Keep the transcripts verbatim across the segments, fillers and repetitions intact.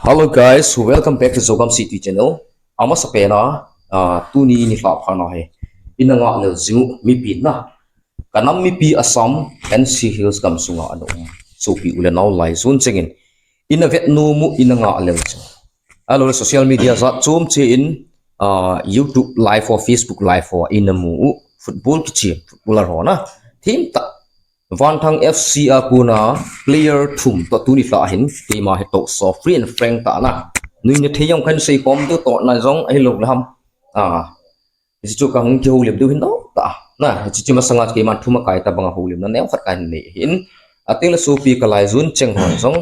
Hello guys, welcome back to Zogam City channel. Amasapen a, ah, tuni nilhah phat na hi ina ngah lel jing u mipi na. Ka nam mipi Assam, N C Hills gam sunga ana um sopi u le nao lai zon chengin ina vet nom u ina ngah lel jing u. Ahilou le social media jat chom che in, ah, YouTube live ho, Facebook live ho ina mu u football kichi, footballer ho na. Thim tah Vanthang F C a kona player thum toh tuni lha hin keima hi tohso free and frank tah na. Nuina thei jong kahin sei khom diu toh na jong ahilou le ham. Ah, hichu kahung kihoulim diu hin toh tah na. Hichu masanga keiman thum a kai tabanga houlimna neokhat kahin nei hin. Atile sopi ka lai zon cheng hon jong,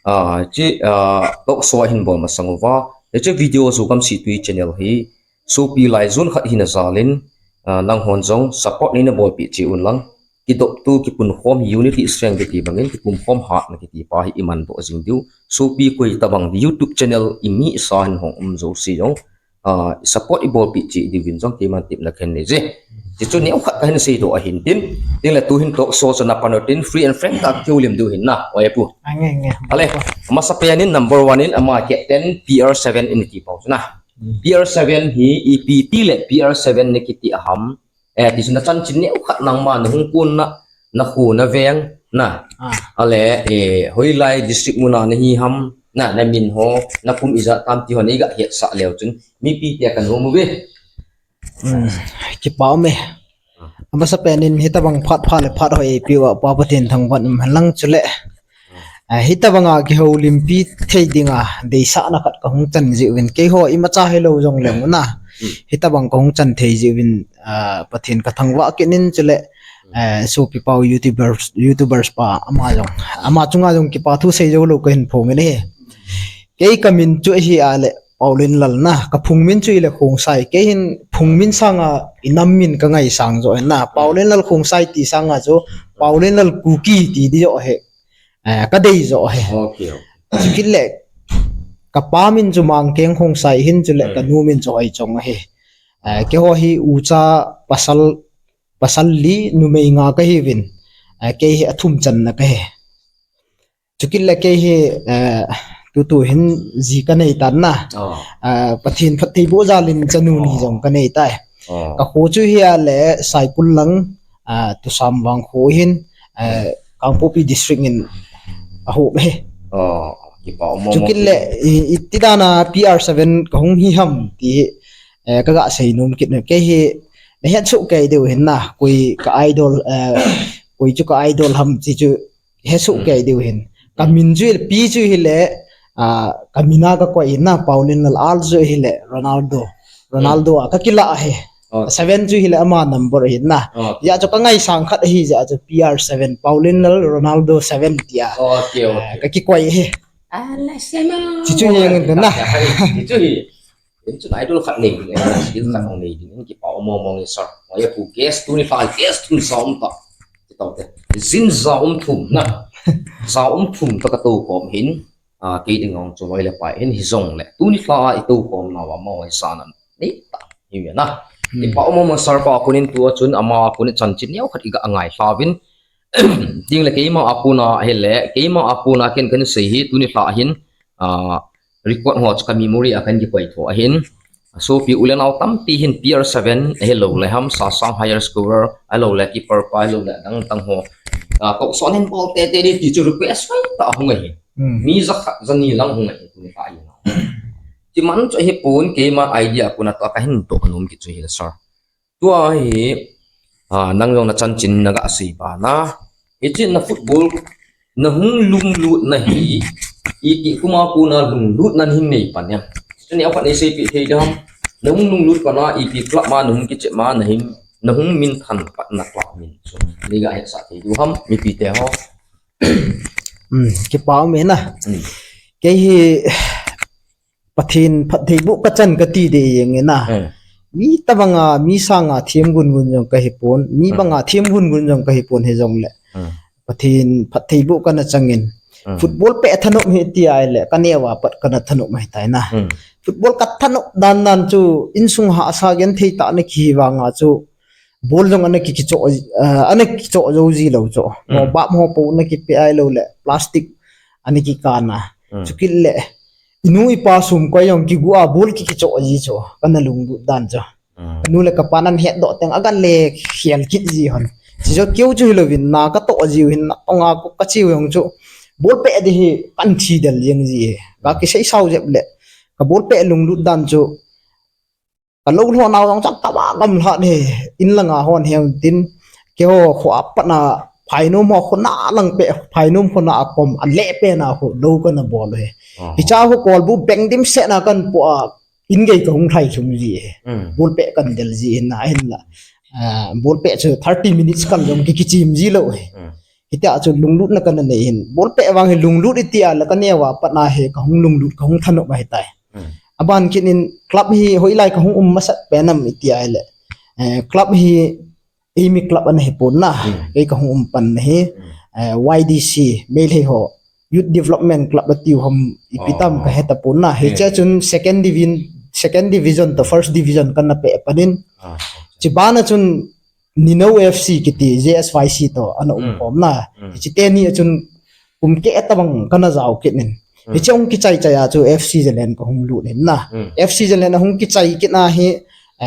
ah, hichi, ah, tohso ahin bol masang uva. Hichi video Zogam City channel hi sopi lai zon khat hina jal in, ah, nanghon jong support neina bolpeh cheh un lang. Kidop tu kipunkhom unity strength kiti bangin kipumkhom hatna kiti pa hi iman doh jing diu. Sopi koi tabang YouTube channel i mi sa hin hong um jouse jong, ah, support i bolpeh cheh diuvin jong keiman tepna kahin nei e. Hichu neokhat kahin sei doh ahin tin. Tin le tu hin tohso chu na pan u tin free and frank tah kihoulim diu hin na. Oi pu. Ange, ange. Ale, amasapen in number one in ama captain P R seven in kiti pau chu na. P R seven hi ipi ti le P R seven na kiti a ham. Eh, ti chu na chanchin neokhat nangma na hung kon na, na kho na veng na. Ah. Ale, eh, hoilai district muna na hi ham na, na min ho, na kum ijat tam ti ho nei ga hetsah leu chun mipi te kan hung mu ve. Hmm, kipa um e. Amasapen in hitabang phat pha le phat hoi eipeh uva Pa Pathen thangvah in um hen lang chule. Ah, hitabanga kihoulimpi thei dinga deisahna khat kahung chan jeh uvin keiho imacha hilou jong leng u na. Hitabang kahung chan thei jeh uvin, ah, Pathen kathangvah kit in chule, ah, sopi pau YouTubers, YouTubers pa ama jong, ama chunga jong kipa thu sei jou lou kahin phong in ahi. Kei kamin chu ahi a le Paolenlal na, kaphung min chu ahile Khongsai. Kei hin phung min sanga inam min kangaisang jo na. Paolenlal Khongsai ti sanga chu Paolenlal Kuki ti di jo ahi. Eh, kadei jo ahi. Okay. Chukit le kapa min chu Mangkeng Khongsai hin chule kanu min chu Hoichong ahi. Eh, keiho hi ucha pasal, pasal li numei nga kahiuvin. Eh, kei hi athum channa kahi. Chukit le kei hi, eh, tutu hin ji kanei tan na. Oh. Eh, Pathen phattheiboh jal in chanu ni jong kanei tai. Oh. Kakho chu ahile Saikul lang, ah, Tusam vangkho hin, eh, Kangpokpi district in ahop e. Oh, kipa um mo. Chukit le, i, iti dan a P R seven kahung hi ham ti, eh, kaga sei nom kit e. Kei hi, nahet soh kei diu hin na, koi ka idol, eh, koi chu ka idol ham ti chu hesoh kei diu hin. Kamin chu ahile, pi chu ahile, ah, kamin a kakoi na, Paolenlal, al chu ahile Ronaldo. Ronaldo a kakilah ahi. Oh. Seven chu ahile ama number ahi na. Oh. Hijeh chu kangaisang khat ahi jeh chu P R seven, Paolenlal Ronaldo seven tia. Okay, okay. Ah, kakikoi ahi. Ala sema. Chuchu jeng in na. Chuchu hi. Hichu idol khat nei ding, eh, skill khat hung nei ding, kipa um mong mong e sir. Oi pu guest tuni lha guest thum sa um ta. Ti tau te. Jin ja um thum na. Ja um thum ta katou khom hin. Ah, kei ding jong chu loi le pai hin hijongle. Tuni lha a itou khom nauva mo oi sa nan. Nei ta. Hi ve na. Hmm. Kipa um mong mong sir pa konin tua chun ama konin chanchin neokhat iga ngai lha uvin. Tin le keima a kona ahile, keima a kona ken kahin sei hi tuni lha hin, ah, record ho chu ka memory a kahin kikoi tho ahin. Sopi u le nao tampi hin P R seven ahilou le ham, Sasang higher scorer, ahilou le keeper pa, ahilou le dang dang ho. Ah, tohson hin bol tete ding ti chu request hoitah ahung ahi. Hmm. Mi jakhat jani lang hung ahi tuni lha hin. Ti man chu ahipon keima idea kona tua kahin doh nom kit chu ahile sir. Tua hi, ah, nang jong na chanchin naga sei bana. Hiche na football, nahung lunglut na hi, iti kuma kona lunglut na hin nei pan em. Hiche neokhat nei seipeh thei ding ham. Nahung lunglut pan a, ipi club ma nahung kichep ma, nahin, nahung min than pat na club min. So, nei ga hetsah thei diu ham, mipi te ho. Hmm, kipa um e na. Hmm. Kei hi, Pathen phattheiboh kachan kati ding jeng e na. Hmm. Mi tabanga, mi sanga them gun gun jong kahipon, mi banga them gun gun jong kahipon hijongle. Hmm. Pathen phattheiboh kana changin. Hmm. Football peh thanop hi ti ahile, kaneo a pat kana thanop ahitai na. Hmm. Football kathanop dan dan chu, insung hahsa genthei tah ana kihi vanga chu, ball jong ana ki, kichoh, ah, ana kichoh jou ji lou chu. Hmm. Mo bap ho po ana kipe ahilou le, plastic ana kikan a. Hmm. Chukit le, inu ipa sum koi jong kigu a ball kikichoh ji chu kana lunglut dan chu. Kanu le kapan ahin hetdoh teng agal le khel kit ji hon. Chuche keu chu hilouvin na katoh jiu hin na tonga ko kachiu jong chu ball peh ding hi kahin thi del jeng ji. Kakisei sao jep le ka ball peh lunglut dan chu kalou lhonau jong chang tama gamlhat hi, in langa hon heu tin, keiho kho a pat na phainom ho kho na lang peh, phainom kho na a kom a leh peh na kho lou kana bol hi. Hicha ho kolbu beng dimset na kahin po a, in gei kahung lhai lhung ji hi. Ball peh kahin del ji hin na hin la. Ball peh chu thirty minutes kal jong ki kichim ji lou hi. Hitia chu lunglutna kana nei hin. Ball peh vang hi lunglut iti a le kaneo a pat na hi kahung lunglut kahung thanop ahitai. Aban kit in club hi hoilai kahung um masat pen ham iti a le. Club hi eimi club ana hipon na. Kei kahung um pan na hi Y D C, Meitei ho Youth Development Club atiu ham ipi tam kahe tapon na. Hiche chun second division, second division to first division kana peh panin. Chubana chun Nino F C kiti J S Y C to ana umkhom na. Hiche teni a chun kum keh tabang kana jao kit in. Hiche hung kichai chai a chu F C Zalen kahung lut in na. F C Zalen ahung kichai kit na hi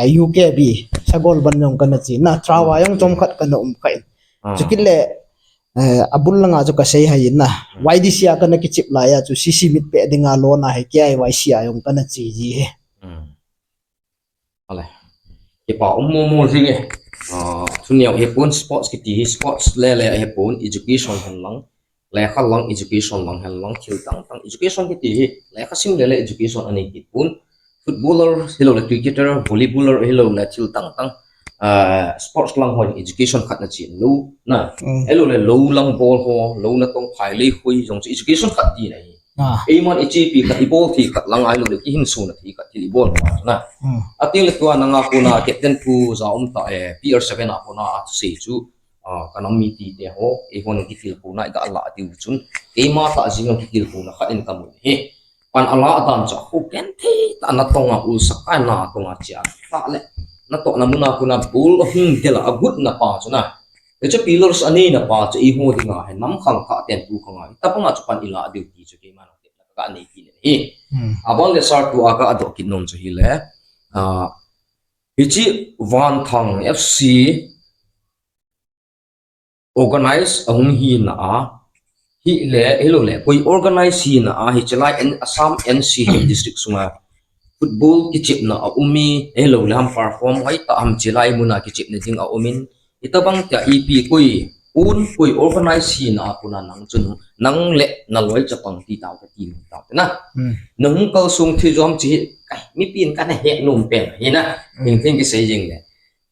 U K B, Sagolband jong kana che na. Trawa jong chomkhat kana um kha in. Chukit le abul langa chu kasei hai in na. Y D C a kana kichep lai a chu C C mit peh dinga lona hi K I Y C a jong kana che ji hi. Ale. Kipa um mo mo jing e. Tuni a hipon sports kiti hi sports le le hipon education hen lang. Lekha lang education lang hen lang thil tang tang. Education kiti hi lekha sim le le education anei kit pon. Footballer hilou le cricketer, volleyballer hilou le thil tang tang. Sports lang hon education khat na chin lou na. Hilou le lou lang bol ho, lou na tong phai lei khui jong chu education khat ti na hi. Eiman ichepi khat ibol thei khat lang ahilou le kihinsona thei khat thil ibol ma na. Ati le tua nanga kona captain pu ja um ta e P R seven a kona a sei chu kanam miti te ho eihon kitilkhouna iga la diu chun keima tah jing kitilkhouna khat in kamu hi. Pan ala dan chu khu ken thei ta na tonga u sakai na tonga chia ta le na to na muna kona bol hung dela agut na pa chu na. Hiche pillars anei na pa chu eiho dinga hi nam khang kha ten tu khang a. Tabanga chu pan ila diu ti chu keima na te na ka nei ki hi. Abang le sar tu a ka ado kit nom chu hi le. Hiche Vanthang F C organize ahung hi na a. Hi le, hilou le, koi organize hi na a, hiche lai Assam N C district sunga football kichepna a um e, hilou le ham perform hoi ta ham hiche lai muna kichepna ding a um in, Hitabang tia ipi koi, un koi organize hina a kona nang chun, nang le naloi chapang ti tau kati tau na. Nahung kalsong thei jom chi, kai, mipin kana he nom pen, hina, hing thing kisei jing le.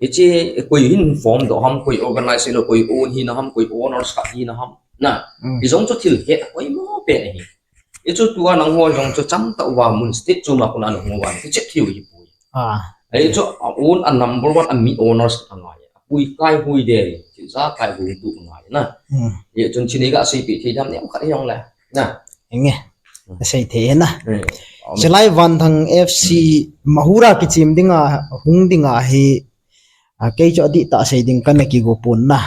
Hiche, koi hin form doh ham, koi organize hilou, koi un hina ham, koi owners khat hina ham, na. Hijong chu thil he, koi mo pen hi. Hichu tua nangho jong chu chang tah uva mun state chom a kona nangho vang, hiche thil hi poi. Hichu a un a number one a mi owners khat angai. Apui kai hui de, thil ja kai hui tu angai na. Hichun chini ga sei pi thei dam nem khat hiong le. Na. Enge. Sei thei na. Chilai Vanthang F C Mahura kichim dinga, hung dinga hi, a, kei chu adih tah sei ding kana kigo pon na.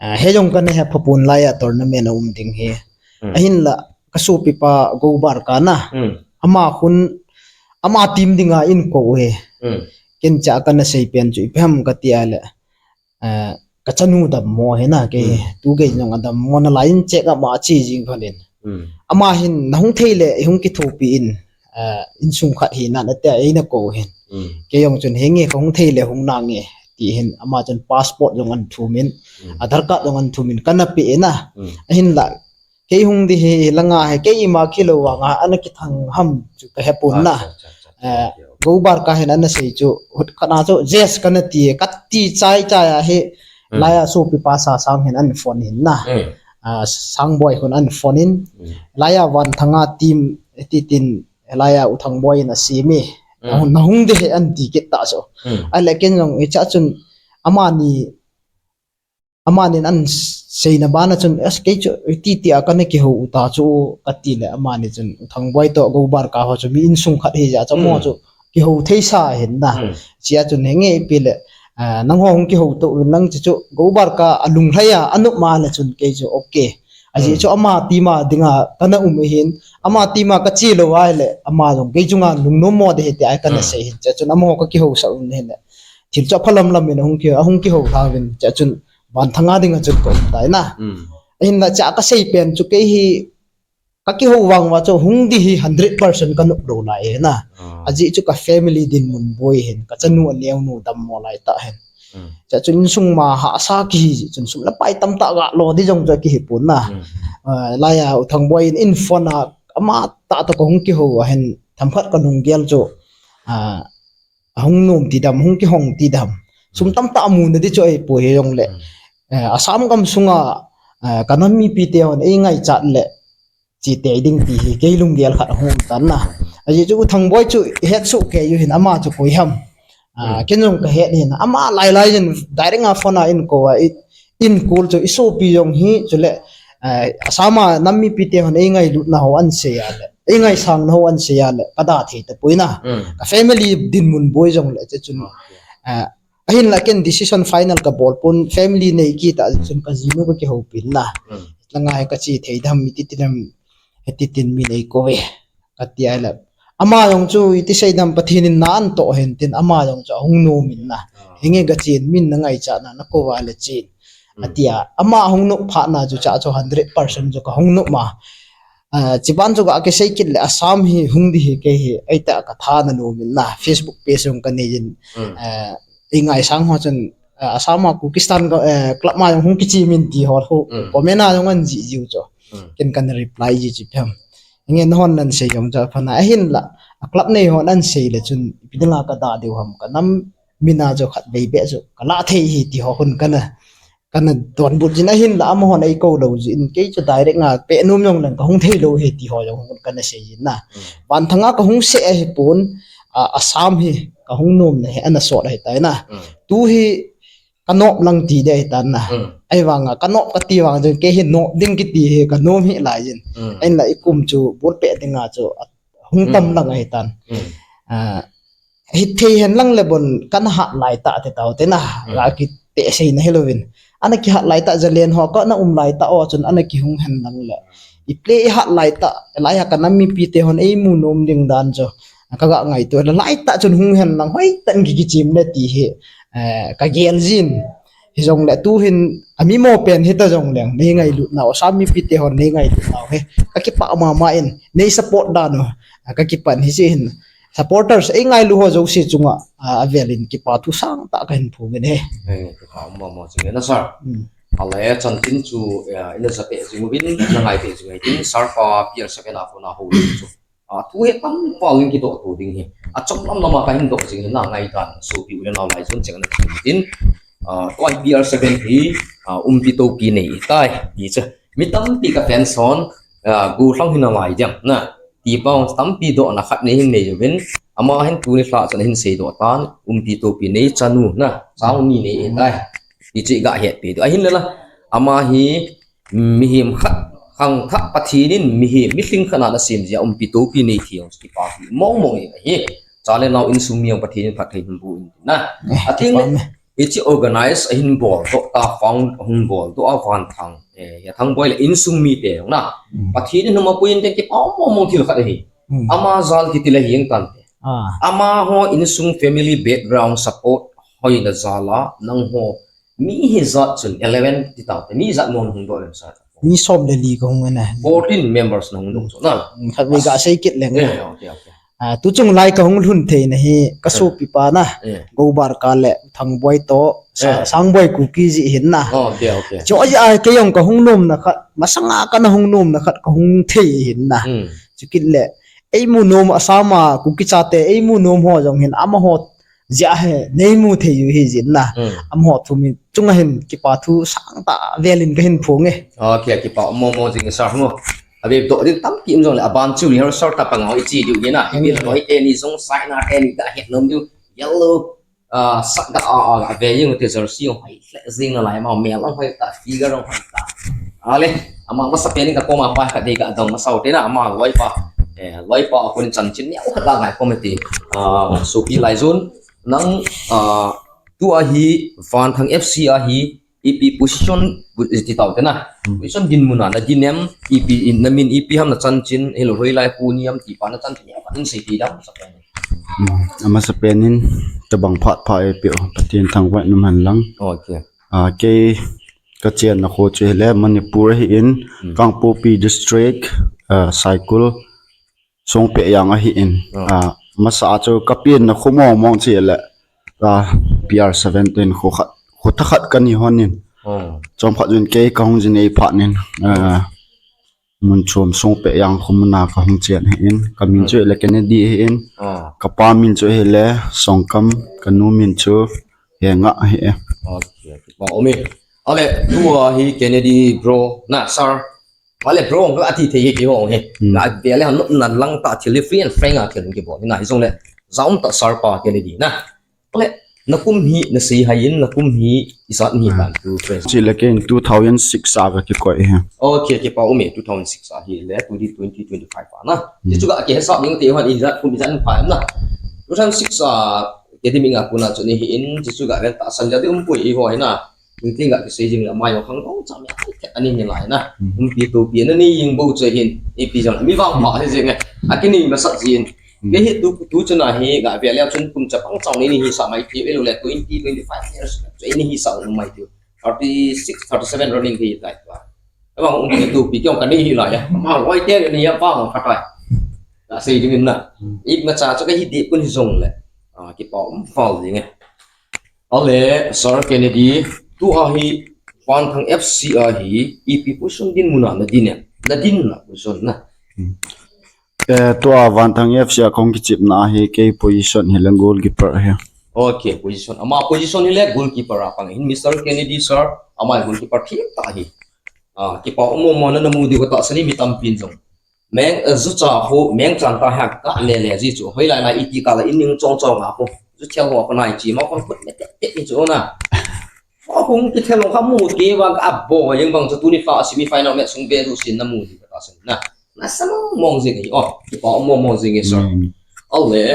A, he jong kana he pha pon lai a tournament a um ding hi. Ahinla, ka sopipa Gobar ka na. Ama khun, ama team dinga in ko u hi. Ken cha kana sei pen chu ipi ham kati a le. A, ka chanu dammo hi na, kei tu gei jong adammo na lai in check up ma chi jing khan in. Ama hin nahung thei le, ihung kithopi in, a, insung khat hi na, na te a eina ko hin. Kei jong chun henge kahung thei le hung nange, ti hin ama chun passport jong an thum in, Aadhaar card jong an thum in, kana pe na. Ahinla, kei hung di hi, langa hi, kei ima kilou vanga, ana kithang ham, chu ka he pon na. Gobar ka hin ana sei chu, hut kana chu, yes, kana ti, kati chai chai a hi, laiya sopipa Sasang hin an phone hin na. A, Sangboi khun an phone in, laiya Vanthanga team, ti tin, laiya U Thangboi in asem e. Nahung di hi an ti kit ta so. Ahile ken jong, hicha chun, amani, Amanin an seina bana chun, "As kei chu, ti ti a kana kihou u ta chu," kati le, amani chun, "Thangboi to Gobar ka ho chu mi insung khat hi ja, chamo chu kihou thei sa hin na." Chia chun henge ipi le, "Ah, nangho hung kihou to, nang chu chu Gobar ka alung lhai a, anop ma le chun kei chu, okay. Ajeh chu ama team a dinga kana um ahin, ama team a kache lou ahile, ama jong kei chunga lungnom mo ding ahi tia kana sei ahin, chea chun amaho kakihousah un ahile. Thil chu apha lam lam in ahung ki, ahung kihou lha uvin, chea chun vanthanga dinga chun kaum tai na. Ahinla chea kasei pen chu kei hi kakihou vang uva chu hung ding hi hundred percent kanop lou lai ahi na. Ajeh chu ka family dinmun boi ahin, kachanu aneonu dammo lai tah ahin. Chea chun insung ma hahsa kihi jeh chun sum le pai tamtah galo ding jong chu akihipon na. Laiya U Thangboi in, in phone a ama tah toh kahung kihou ahin, themkhat kalunggel chu ahung nom ti dam, hung kihong ti dam. Sum tamtah amu na ding chu ahipoi hijongle, Assam gam sunga kanam mipite hon eingaichat le che tei ding ti hi kei lunggel khat ahung um tan na. Ajeh chu U Thangboi chu ihetsoh kei u hin, ama chu koi ham. Ken jong kahet ahin, ama lailai jin direct a phone a eikou a, eikou chu isopi jong hi chule Assam a nam mipite hon eingailutna ho ansei a le, eingaisangna ho ansei a le kada thei tapoi na. Ka family dinmun boi jongle chea chun ahinla ken decision final kabol pon, family nei kitah jeh chun kajinu kakihoupin na. Langa hi kache thei dam, iti ti dam, hiti tin min eikou ve kati ahile, ama jong chu iti sei dam, Pathen in na antoh hen tin ama jong chu ahung nom in na. Hinge kachen, min nangaichat na, nakou a le chen, atia. Ama ahung nop phat na chu chea chu hundred percent chu kahung nop ma. Chuban chu gakisei kit le Assam hi hung ding hi kei hi eitah katha na nom in na, Facebook page jong kanei jin. Eingaisang ho chun Assam a Kukistan club ma jong hung kiche min ti ho khu comment a jong anjih jiu chu, ken kana reply ji chu phem. Hinge nahon nansei jong chu apha na, ahinla club nei hon ansei le chun ipi dinga kada diu ham, kanam min a chu khatvei beh chu kalah thei hi ti ho khun kana kana donbut jin, ahinla amahon eikou lou jeh in kei chu direct a pehnom jongleng kahung thei lou hi ti ho jong khun kana sei jin na. Vanthanga kahung seh ahipon, Assam hi kahung nomna hi ana sot ahitai na. Tu hi kanop lang ti ding ahitan na. Ahivanga kanop kati vang jong kei hi nop ding kiti hi kanom hih lai jin. Ahinla ikum chu bolpeh dinga chu hung tam lang ahitan. Hithei hen lang le bon kana hat laitah ti tau te na, gakiteh seina hilouvin. Ana kihat laitah, jalen ho kana um laitah o chun ana kihung hen lang le, iple ihat laitah, laiya kanam mipite hon eimu nom ding dan chu kaga ngaito le, laitah chun hung hen lang, hoitah in kikichem le ti hi kagel jin. Hijongle tuhin amimo pen hita jongleng, neingailutnau, Assam mipite hon neingailutnau hi kakipah mama in, nei support dan u kakipah in, hiche hin supporters eingailu ho jouse chunga avel in kipa thu sangtah kahin phongin ahi. Kipah mama jing e na sir. Ale chanchin chu ina japeh jing uvin, na ngaipeh jing uvin, sir pa P R seven a kona houlim chu athu hi tamtah in kidoh to ding hi, achom lam lama kahin doh jing hi, na ngaidan sopi u le nao lai chun cheng ana thei tin, tua hi P R seven hi umpi topi nei tai ti chu, mi tampi ka fans hon gollhang hi nalai diam na, ti pau tampi dohna khat nei hin nei uvin, ama hin tuni lha chun ahin seidoh tan, umpi topi nei chanu na, chanu ni nei tai, ti chu iga hetpi diu ahinla, ama hi mihem khat, khangthah Pathen in mihem, mihing khat ana sem jeh a umpi topi nei thei jong chu kipa mongmong ahi. Cha le nao insung mi jong Pathen in phatthei hin boh in tin na. Atin hiche organize ahin boldoh ta, found ahin boldoh a, Vanthang, Thangboi le insung mite jong na, Pathen in hung pui in tin kipa mongmong thil khat ahi. Ama jal kiti le hing tante, amaho insung family background support hoina jal a nangho mi hijat chun eleven ti taute, mi ijat mo nahung doh lem sir? Mi som le li kahung e na. Fourteen members nahung doh chu na. Khatvei gasei kit leng. Tuchung lai kahung lhun theina hi kasopipa na, Gobar ka le Thangboi toh, Sangboi Kuki jeh hin na. Chu ajeh a kei jong kahung nomna khat, masanga kana hung nomna khat kahung thei hin na. Chukit le eimu nom, Assam a Kuki chate eimu nom ho jong hin amaho jeh a hi neimu thei u hi jeh in na. Amaho thu mi chunga hin kipa thu sangtah vel in kahin phong e. Kipa mongmong jing e sir mo. Avet doh ding tampi um jongle aban chu rehearsal tapang a iche diu hi na. Ipi loi teni jong saina teni ga het nom diu. Yellow sak ga a, a, ave jing ute, jersey jong hoi hle jing nalai, ama mel jong hoi ta, figure jong hoi ta. Ale, ama masapen in kakoma pa khat dei kadong masa ute na, ama loipa, loipa a kon chanchin neo khat la ngai khom e ti. Sopi Laijun, nang tua hi Vanthang F C a hi ipi position, pu-, ti tau te na. Hmm. Position dinmun a na din em, ipi in, na min ipi ham na chanchin, hilou hoilai pu ni ham ti pa na chanchin, ya pa in sei ti dam sa pen. Hmm. Amasa pen in, tabang phat pha e pi o, Pathen thangvah in um hen lang. Okay. Ah, kei ka chenna kho chu hile Manipur ahi in, Hmm. Kangpokpi District, ah, Saikul, Songpeh Jang ahi in. Oh. Ah, masa a chu ka penna kho mong mong chu hile, ah, P R seventeen kho khat, kho thakhat ka ni hon in. Oh. Chomkhat jun kei ka hung jin ei phat nin, ah, mun chom Songpeh Jang kho mun a ka hung chen ahi in. Ka min Hmm. chu hile Kennedy ahi in. Oh. Ka pa min chu hile Songkam, ka nu min chu Henga ahi e. Okay, okay. Wow, umi. Ale, tua hi Kennedy bro, na, sir. Ale, bro, ka ati thei hi ki hong hi. Hmm. Na, vele han na lang ta thil free and frank a thil ki bol. Na, hi jong le, jaum ta sir pa Kennedy, na. Ale, na kum hi, na sei hai in, na kum hi, ijat ni Hmm. Tan tu, friends. Chi le ken two thousand six a ka ki koi hi. Okay, ki pa umi, two thousand six a hi le, tu di twenty twenty-five a na. Hmm. Ti chu ka ki hesa ding te hon ijat kum ijat pa na. Two thousand six a, Academic a kona chu ni hi in, chu chu ga ven tahsan ja de um pui i ho hi na. Ning ting ga kisei jing le amai ho khang dong cham ya, ani ni lai na. Hmm. Umpi topi na ni jing bou chu hin, ipi jong mi vangpha hi jing e. Akini masat jin. Hmm. Kei hi tu, tu chu na hi ga ve le chun kum chapang chang ni ni hi sa mai ti, ve lo le twenty, twenty-five years chu ni hi sa um mai ti. Thirty-six, thirty-seven running hi tai tua. Ama umpi topi kiong ka ni hi lai a. Ama loi te ni a pa ma khatai. Ka sei ding in na. Hmm. Imacha chu ka hi di kun hi jong le. Ah, kipa um val ding e. Ale, Sir Kennedy, tua hi Vanthang F C a hi, ipi position dinmun a na din e. Na din na position na. Hmm. Eh, tua Vanthang F C a kong kichepna hi kei position hi le goalkeeper hi. Okay, position. Ama position hi le goalkeeper a pang hin Mister Kennedy sir, ama goalkeeper thim ta hi. Ah, kipa um mo mo na na mu di ko ta sani mi tampin jong. Meng, eh, zu cha ho, meng chan ta ha ka le le ji chu. Hoi lai lai iti ka la in ning chong chong a ko. Zu thel ho ko nai chi ma ko kut me te te ni chu na. Fa hung ki thelo kha mu ti vang ka abo jeng vang chu tuni fa semi final match sung be du sin na mu ti ka ta sin na. Na sa mong mong jing hi, oh, ki pa mong mong jing hi, sir. Mm. Ale,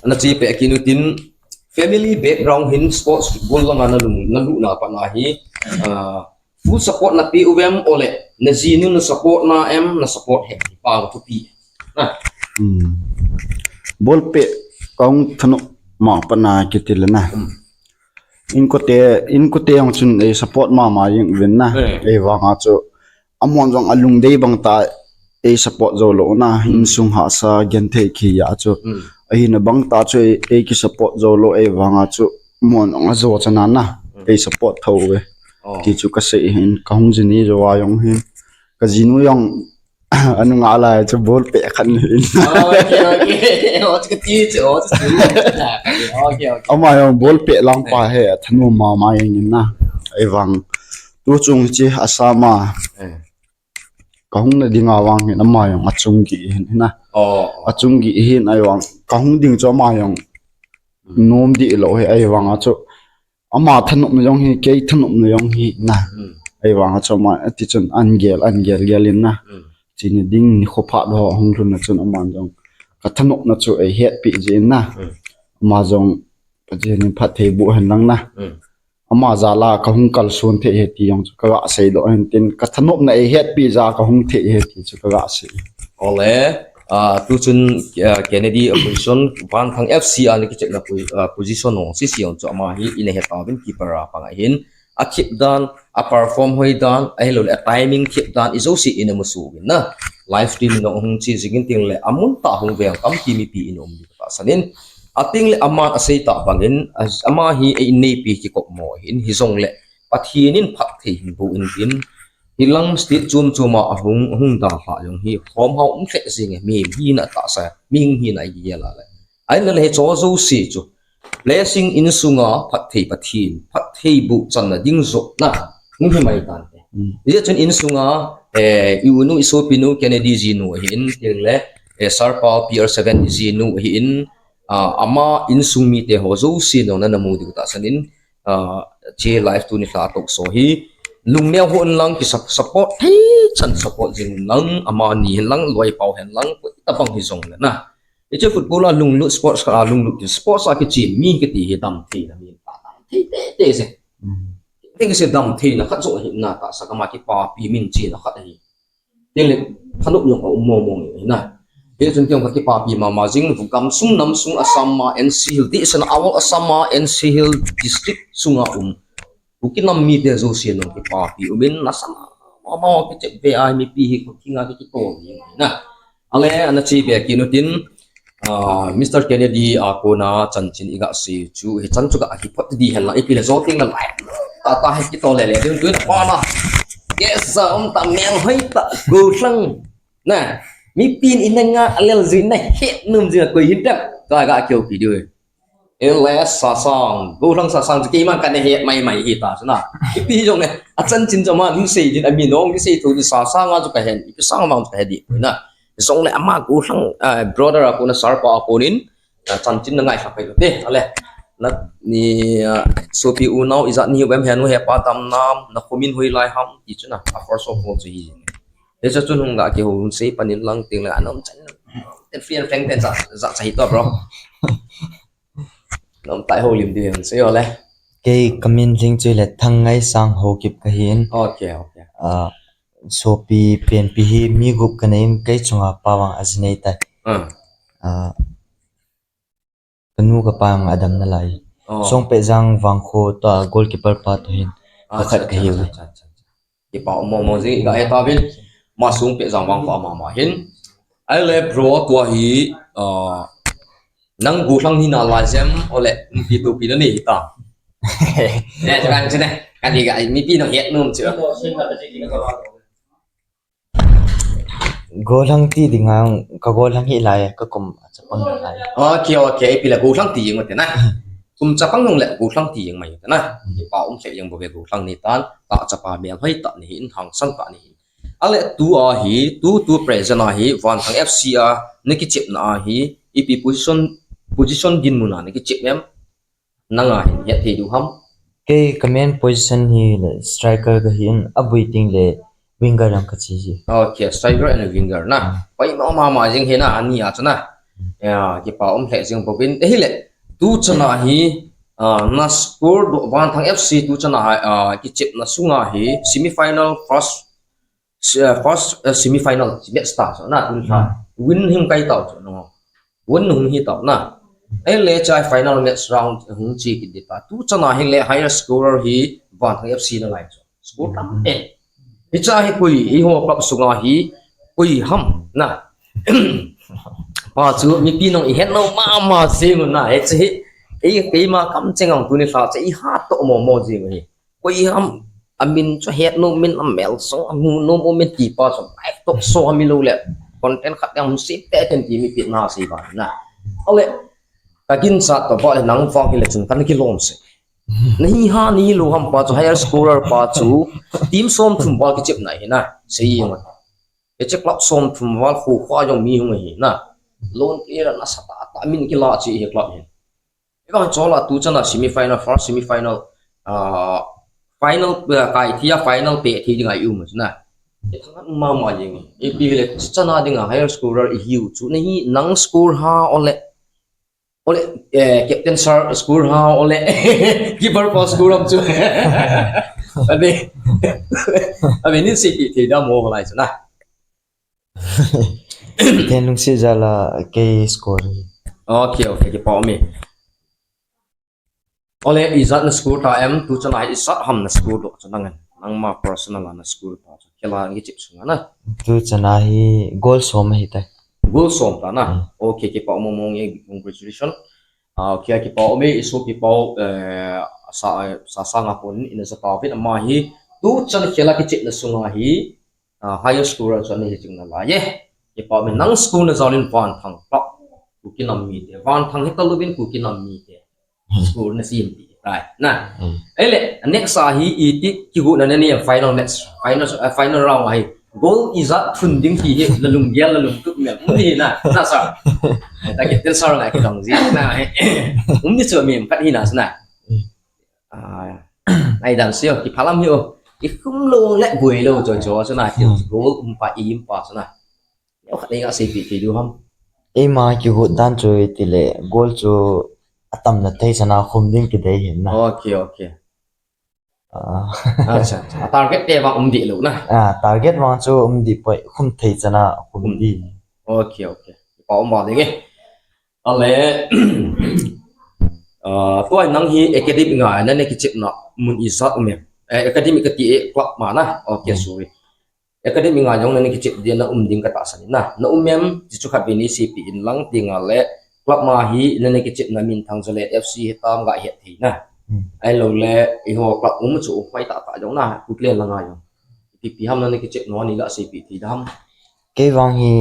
na chi pe ki nu tin family background hin sports football la na lu, na lu na pa na hi, ah, full support na pi u em ole, na ji nu na support na em, na support he pa tu pi. Na. Mm. Ball pe kong thanu ma pa na ki ti le na. Mm. Inkote, inkote jong chun ei support mama jeng uvin na. Eh. Ei vang a chu, amahon jong alungdei bang ta ei support jou lou na, hmm, insung hahsa genthei khi a chu. Hmm. Ahin abang ta chu ei, ei ki support jou lou ei vang a chu, amahon jong ajo chana na, hmm, ei support tho ve. Oh. Ti chu ka sei hin, ka hung jin ni jou a jong hin. Ka jinu jong Anu nga lai chu ball pe khan hin. Oh, okay, okay. Oh, chu ka ti chu, oh, chu chu. Okay, okay. Ama jong ball pe lang pa he, athanu mama jeng in na. Ei vang. Tu chung chi Assam a. Eh. Ka hung na ding a vang hin ama jong achung gih hin na. Oh. Achung gih hin ei vang. Ka hung ding chu ama jong. Hmm. Nom di lou he ei vang a chu. Ama thanopna jong hi, kei thanopna jong hi na. Hmm. Ei vang a chu ama, ati chun an gel, an gel gel in na. Hmm. Chini ding ni kho phat ho hung lhun na chun ama jong. Ka thanopna chu ei hetpi ji in na. Hmm. Ama jong, Pathen in phatthei boh hen lang na. Hmm. Ama jal a ka hung kalson thei e ti jong chu ka ga sei doh hen tin. Ka thanopna ei hetpi jeh a ka hung thei e ti chu ka ga sei. Ole. Ah, tu chun, ah, Kennedy a position, Vanthang F C a ni kichepna posi-, ah, position ho, sisi jong chu ama hi in a het a vin keeper a pang ahin, athip dan, aperform hoi dan, ahilou le atiming thip dan, ijouse in amusu vin na. Live stream in hung chi jing in tin le, amun tah hung vel tampi mipi in um di ka tahsan in. Atin le aman asei tah bang in, a, ama hi ei neipi kikop mo hin, hijong le, Pathen in phatthei hin boh in tin, Hilang state chom chom a ahung, ahung dalha jong hi, khom hao um lheh jing e, mihem hina tahsa, mihing hina igel a le. Ahin le hiche jouse chu, blessing insunga phatthei Pathen, phatthei boh channa ding jotna, hung hi mai tan te. Mm. Hijeh chun insunga, eh, i u nu, i sopi nu, Kennedy jinu ahin, tin le, eh, Sir pa P R seven jinu ahin, ah, ama insung mite ho jouse nong na namu diu tahsan in, ah, hiche live tuni lha talk show hi, lungneo hon lang ki sup-, support thei chan support jing lang, amani hen lang, loipao hen lang, koi tabang hijong le na. Hiche football a lunglut sports kha, ah, lunglut sports a kichep mi kiti hi dam thei na mi ta dam thei tete se. Mm. Teng se dam theina khat joh hi na, tahsa gam a kipapi min chena khat ahi. Tin le, thanop jong a um mong mong ahi na. Hichun kei jong ka kipapi mama jing, gam sung nam sung Assam a N C Hills, ti san awol Assam a N C Hills District sunga um. Kuki nam mite jouse jong kipapi umin, nasa mama kichep ve a mipi hi kothinga kikitol jing na. Ale, ana che be kit utin, ah, Mister Kennedy a kona chanchin iga sei chu, hichan chu ga hi phot di hen lang, ipi le jo teng le lai. Tata hi kitol le le, ding tu pa na. Yes, sa um ta meng hoi ta, gollhang. Na, mipin ina nga alel jui na het nom jing a koi hin tem. Ka ga kihoupi diu. Ele Sasang, gollhang Sasang chu keiman kana het mai mai hi ta chu na. Ipi jong le, achanchin chu aman hin sei din, amin jong kisei thou din, Sasang a chu kahen, ipi sang mang chu kahe di poi na. Jong le ama gollhang, ah, brother a kona sir pa a konin, ah, chanchin na ngaikha pai lo te, ale. Na, ni, ah, sopi unau ijat ni uvem henu hepa damnam, na khomin hoilai ham, ti chu na, a first of all chu hi. Hiche chun hung ga kihou sei panin lang teng le, anom chan, ten free and frank ten ja, ja cha hi to, bro. Nom tai ho lim di hen sei ole. Kei kamin jing chu le Thangngaisang Haokip kahin. Okay, okay. Ah, sopi penpi hi mi gup kanei in kei chunga pa vang ajinei tai. Ah. Ah, kanu kapa vang adam nalai. Oh. Songpehjang Vangkho toh goalkeeper pa toh hin. Ah, pakhat kahiu ve. Kipa um mong mong jing, iga he tauvin, ma Songpehjang Vangkho ama ma hin. Ahile bro, tua hi, ah, nang gollhang hina lai jem, ole, ipi topi nanei ta. Ne, kan chine, kan hi ga, mipi nang het nom chu. Gollhang ti dinga, ka gollhang hi lai, ka kum chapang lai. Okay, okay, ipi le gollhang ti jeng u te na. Kum chapang nung le gollhang ti jeng mai u te na. Kipa um lheh jeng bou ve gollhang nei tan, tahchapa melhoi tah nei hin, hangsan tah nei hin. Ale tua hi, tu, tu present a hi, Vanthang F C a, na kichepna a hi, ipi position, position dinmun a na kichep em, nang a hin, het thei diu ham. Kei ka main position hi le striker kahin, abul teng le winger jong kache ji. Okay, striker and winger na. Hmm. Pai mama jing hi na, ani a chu na. Hmm. Ya, kipa um lheh jeng bou vin. Ahile, tu chan a hi, ah, na score doh Vanthang F C tu chan a hi, ah, kichepna sunga hi semi final first, se-, ah, first, ah, semi final match ta so na tun kha. Hmm. Win hung kai tau so no. Win hung hi tau na. Ahile chai final match round hung chi kit di ta. Tu chan a hi le higher scorer hi Vanthang F C na lai so. Score tam e. Hiche hi koi, eiho club sunga hi koi ham na. Pa chu mipi nung i het nom mama jing u na, hiche hi. Ei, keima kamcheng ang tuni lha chu i hat toh mong mong jing u hi. Koi ham, amin chu het nom in, amel so, amu nom in ti pa chu. Ai, toh so ami lo le. Content khat jong sep tei ten ti mipi na sei ba na. Ale, ka ginchat toh ba le nang vang hi le chun kana kilom se. Nahi ha, nahi lou ham pa chu, higher scorer pa chu, team som thum val kichepna hi na, sei jeng u. Hiche club som thum val khu khu jong mi hung hi na. Lon kila nasa tah tah min kila chi hi club hin. Ivang chol a tu chan a semi final, first semi final, ah, final, ah, kai thei a final pe thei ding a i um u na. I thang mama jeng u. Ipi le chan a ding a higher scorer i hiu chu. Nahi nang score ha ole. Ole, eh, captain sir score ha, ole. Keeper pa score ham chu. Abe. Abe, nin sei ti thei da mo lai chu na. Ken lungset jal a kei score. Okay, okay, kipa um e. Ole, ijat na score ta em, tu chan a hi ijat ham na score doh chu nang en. Nangma personal a na score ta chu. Khel a ngi chip sunga na. Tu chan a hi goal som ahi tai. Goal som ta na. Hmm. Okay, kipa um mong e, congratulations. Ah, okay, kipa um e, i sopi pa, eh, sa, sa, Sasang a kon in ina ja tauvin ama hi. Tu chan khel a kichepna sunga hi, ah, higher scorer chu ana hi jing nalai e. Kipa um e, nang score na jal in Vanthang pa. Kuki nam mite. Vanthang hi talouvin Kuki nam mite. Hmm. Score na sem ti tai na. Hmm. Ahile, next a hi iti kigotna nei em final match, final, eh, final round a hi. Goal ijat thun ding ti hi, na lunggel, na lungtup mel. Um ni na, na sir. Eh, ta kit ten sir na kidong ji na. Um ni chu mi em khat hi na sir na. Hmm. Ah, ai dan sio, kiphalam hi o. Ikhum lou le boi lou chu chu sir na. Hmm. Goal um pa, i um pa sir na. Neo khat nei ga seipeh thei diu ham. Eima kigot dan chu iti le goal chu atamna thei chan a khum ding kidei hin na. Okay, okay. Ah. Acha, acha. A target te vang um dih lou na. Ah, target vang chu um dih poi, khum thei chana khum dih. Okay, okay. Pa um ba ding e. Ale, ah, tua nang hi academy ngai na ne kichepna mun ijat um em? Eh, academy kati e, club ma na. Okay, sorry. Academy ngai jong na ne kichep dia na um ding ka tahsan in na. Na um em, ti chu khatvei nei seipeh in lang ti ngal le, club ma hi na ne kichepna min thang jale F C hitam ga het thei na. Hmm. Ahilou le, eiho club um chu um pai tah tah jong na, Putlen langa jong. Ipi ipi ham na ne kichep nom a nei la seipeh thei dam. Kei vang hi,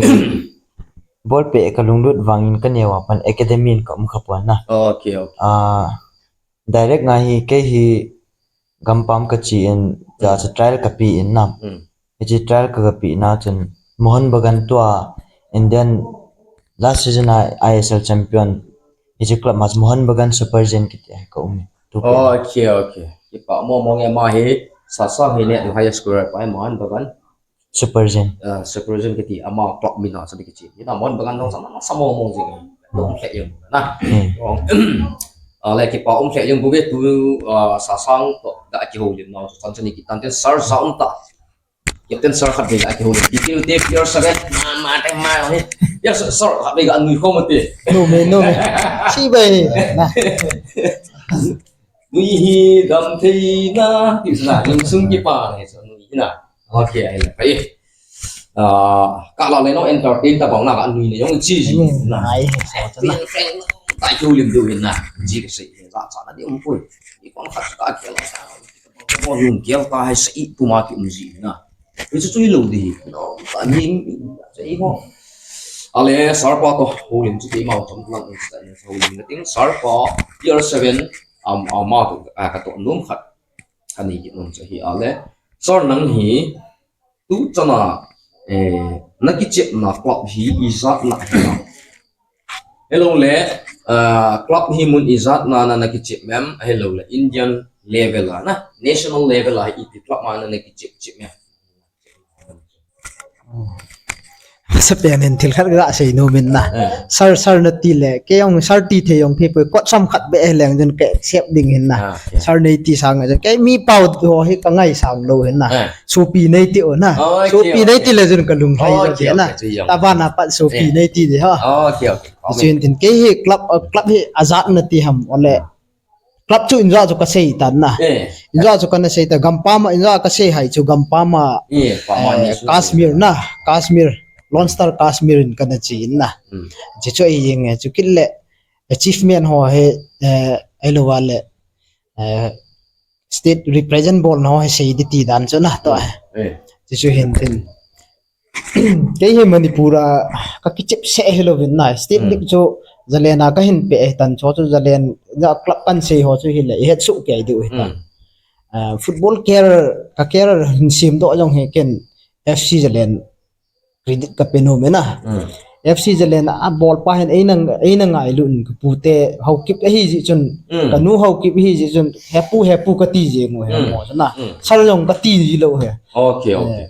ball pet ka lunglut vangin ka neo a pan academy in ka um kha pon na. Okay, okay. Ah, direct ngai hi, kei hi gampam ka che in, ja cha trial ka pe in na. Hmm. Hiche trial ka, ka pe na chun Mohun Bagan tua Indian last season a I S L champion. Hiche club ma chu Mohun Bagan Super Giant kiti a ka um e. Tu pe. Okay, okay. Kipa mo mo nge ma hi, Sasang hi ne high scorer pa Mohun Bagan. Super Giant. Ah, Super Giant kiti ama club min a sa ding kichi. Ina Mohun Bagan dong sa, sa mo mo jing. Dong hle jeng na. Hmm. Dong. Ah, le kipa um hle jeng bu ve tu, ah, Sasang to da kihoulim na. San sani kitan ten sar sa um ta. Captain sar khat ve da kihoulim. Kipi u te player sa ve. Ma, ma, te ma, he. Ya, sar, sar khat ve ga nui khom te. Nom e, nom e. Si bai ni. Na. Nui hi dam thei na, ti sa na, lungsung kipa na, so nui hi na. Okay, ai la, kai. Ah, ka la le no entertain ta bang na, ka nui ne jong chi ji. Ai, na. Ai, so ta na. Pin, pin, ta kihoulim diu hin na. Ji ka sei, la cha na di um poi. Ni kong khat ka ke la ta. Ko lung kial ta hai sei pu ma ki um ji na. Hichu chu hilou ding hi. No, ka ning, sei ho. Ale, sar pa to, houlim chu keima chom lang, houlim na ting, sar pa, year seven, am, ama to, ah, ka to nom khat, ka nei kit nom chu hi ale. Sar nang hi, tu chana, eh, na kichepna club hi, ijat na hi na. Hello le, ah, club hi mun ijat na na, na kichep em, hello le, Indian level a na, national level a hi ipi club ma na, na kichep, chep em. Masa pen hin thil khat ka sei nom in na. Eh. Sar, sar na ti le, kei jong sar ti thei jong thei poi, kot sam khat be leng jun ka accept ding hin na. Ah, okay. Sar nei ti sang jun, kei mi pau ho hi ka ngaisang lou hin na. Eh. Sopi nei ti o na. Oh, okay, sopi nei ti le jun ka lunglhai jun na. Okay, okay, okay. Taban a pat sopi nei ti di ha. Oh, okay, okay. Amen. Chuin tin kei hi club, uh, club hi ajat na ti ham ole. Club chu inja chu ka sei tan na. Eh. Inja chu ka na sei ta, gampam a inja ka sei hai chu gampam a, eh, pa ma ni eh, su Kashmir na, Kashmir, Lone Star Kashmir in ka na chi in na. Hmm. Chi chu ei yeng e, chu kit le achievement ho he, eh, ei lo wa le, eh, state represent bol na ho he sei di ti dan chu na to. Hmm. Eh. Chi chu hin tin. Kei hi Manipur a ka kichep seh hilou vin na. State league chu Zalen a ka hin pe hi tan chu chu Zalen a club kan sei ho chu hile i het suh kei diu hi tan. Hmm. Ah, football career, ka career hin sim doh jong hi ken F C Zalen credit ka pe nom e na. Hmm. F C Zalen a bol pa hin eina, eina ngailu in ka pu te Haokip ahi ji chun, hmm, ka nu Haokip ahi ji chun, hepu, hepu ka ti ji ngo he mo na. Hmm. Sar jong ka ti ji lou he. Okay, okay. Eh,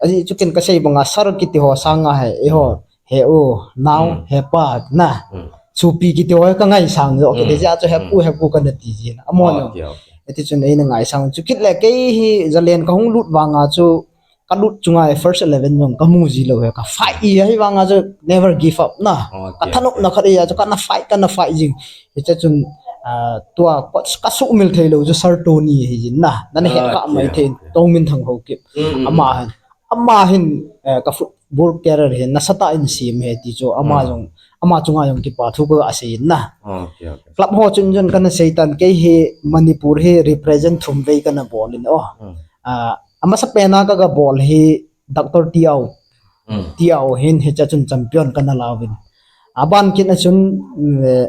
Aji chu ken ka sei banga sar kiti ho sanga he, eiho, he u, nau, hmm, he pa, na. Hmm. Sopi kiti ho ka ngaisang jo, hmm, kiti ja chu he pu, hmm, he pu ka na ti ji na. Amo no. Okay, okay. Eti chun eina ngaisang chu kit le kei hi Zalen ka hung lut vanga chu ka lut chunga first eleven jong ka mu ji lou he ka fight i hi vanga chu never give up na. Okay, okay. Ka thanop na khat i a chu ka na fight, ka na fight jing. Hiche chun, ah, tua ka, ka sumil thei lou chu Sar Tony hi jin na. Na na het ka mai thei, okay, okay. Tongminthang Haokip. Mm, mm, ama hin, ama hin, eh, ka football career hin nasatah in sim he ti chu ama, mm, jong, ama chunga jong kipa thu ka sei in na. Okay, okay. Club ho chun jong ka na sei tan kei hi Manipur hi represent thum vei ka na bol in o. Mm. Ah, amasa pen a ka ga bol hi Doctor Tiau. Mm. Tiau hin hiche a chun champion ka na la uvin. Aban kit a chun, mm, eh,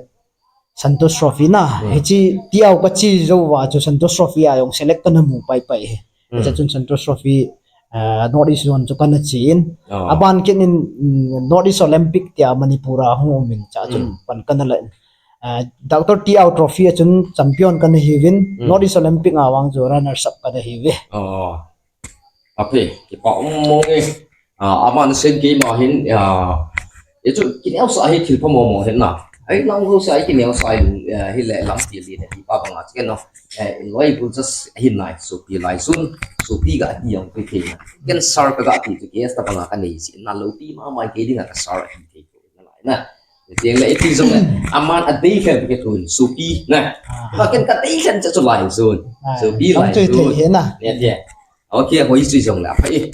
Santosh Trophy na, hmm, hiche Tiau ka chi jou va chu Santosh Trophy a jong select ka na mu pai pai hi. Hmm. Hiche a chun Santosh Trophy, eh, North East Zone chu ka na chi in. Oh. Aban kit in, mm, North East Olympic tia Manipur a hung um in cha chun, hmm, pan ka na la in. Eh, Doctor Tiau Trophy a chun champion ka na hi uvin, hmm, North East Olympic a vang chu runners up ka na hi uve. Oh. Ape, kipa um mong e. Ah, aman sen keima hin, ah, e chu kineo sa hi thil pha mong mong hin na. Ai, nang ho sa ai kineo sai, eh, hi le lam ti li ne ti pa banga, ken no. Eh, in loi bu just hi nai, so pi lai sun, so pi ga ti yong pi pi. Ken sir ka ga ti tu ke sta banga ka nei si, na lo pi ma mai ke dinga ka sir hi te ko na lai na. Tiang le pi jong le, aman a dei khen ke tun, so pi na. Ba ken ka dei khen cha chu lai sun. So pi lai sun. Ne, ne. Okay, hoi sui jong la pha e.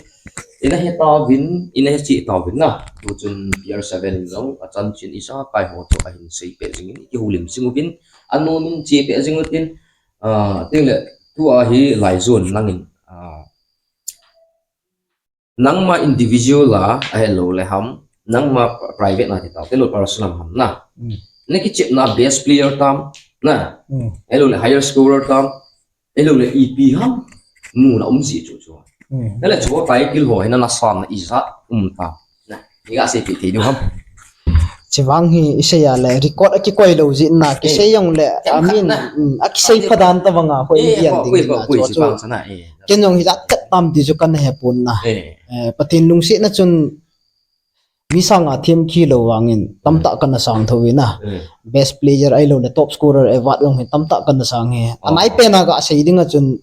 Ina he tauvin, ina he chi tauvin na. Tu chun P R seven jong, a chan chin isa kai ho to a hin sei pe jing in, ki hulim sing uvin, a no min chi pe jing utin, ah, ting le, tu a hi lai zon nangin, ah, nangma individual a, a hello le ham, nangma private na ti tau, te lo personal ham na. Mm. Ne ki chip na best player tam, na. Mm. Hello le higher scorer tam, Hello le ipi ham. Muna um si chu chu. Hmm. Nale chu tai kil ho hina na san na iza um ta. Na, ni ga sei pi thei du ham. Chivang hi isei a le record a kikoi lo ji na, kisei jong le, I mean, a kisei phadan ta vanga ho i an ding na chu. Ken jong hi jat tam ti chu kan he pun na. Eh, Pathen lungset na chun Mi sanga them khi lo vangin tamtah kana sang tho ina. Best player ahilou le top scorer award jong hi tamtah kana sang hi. Anai pen a gasei ding a chun,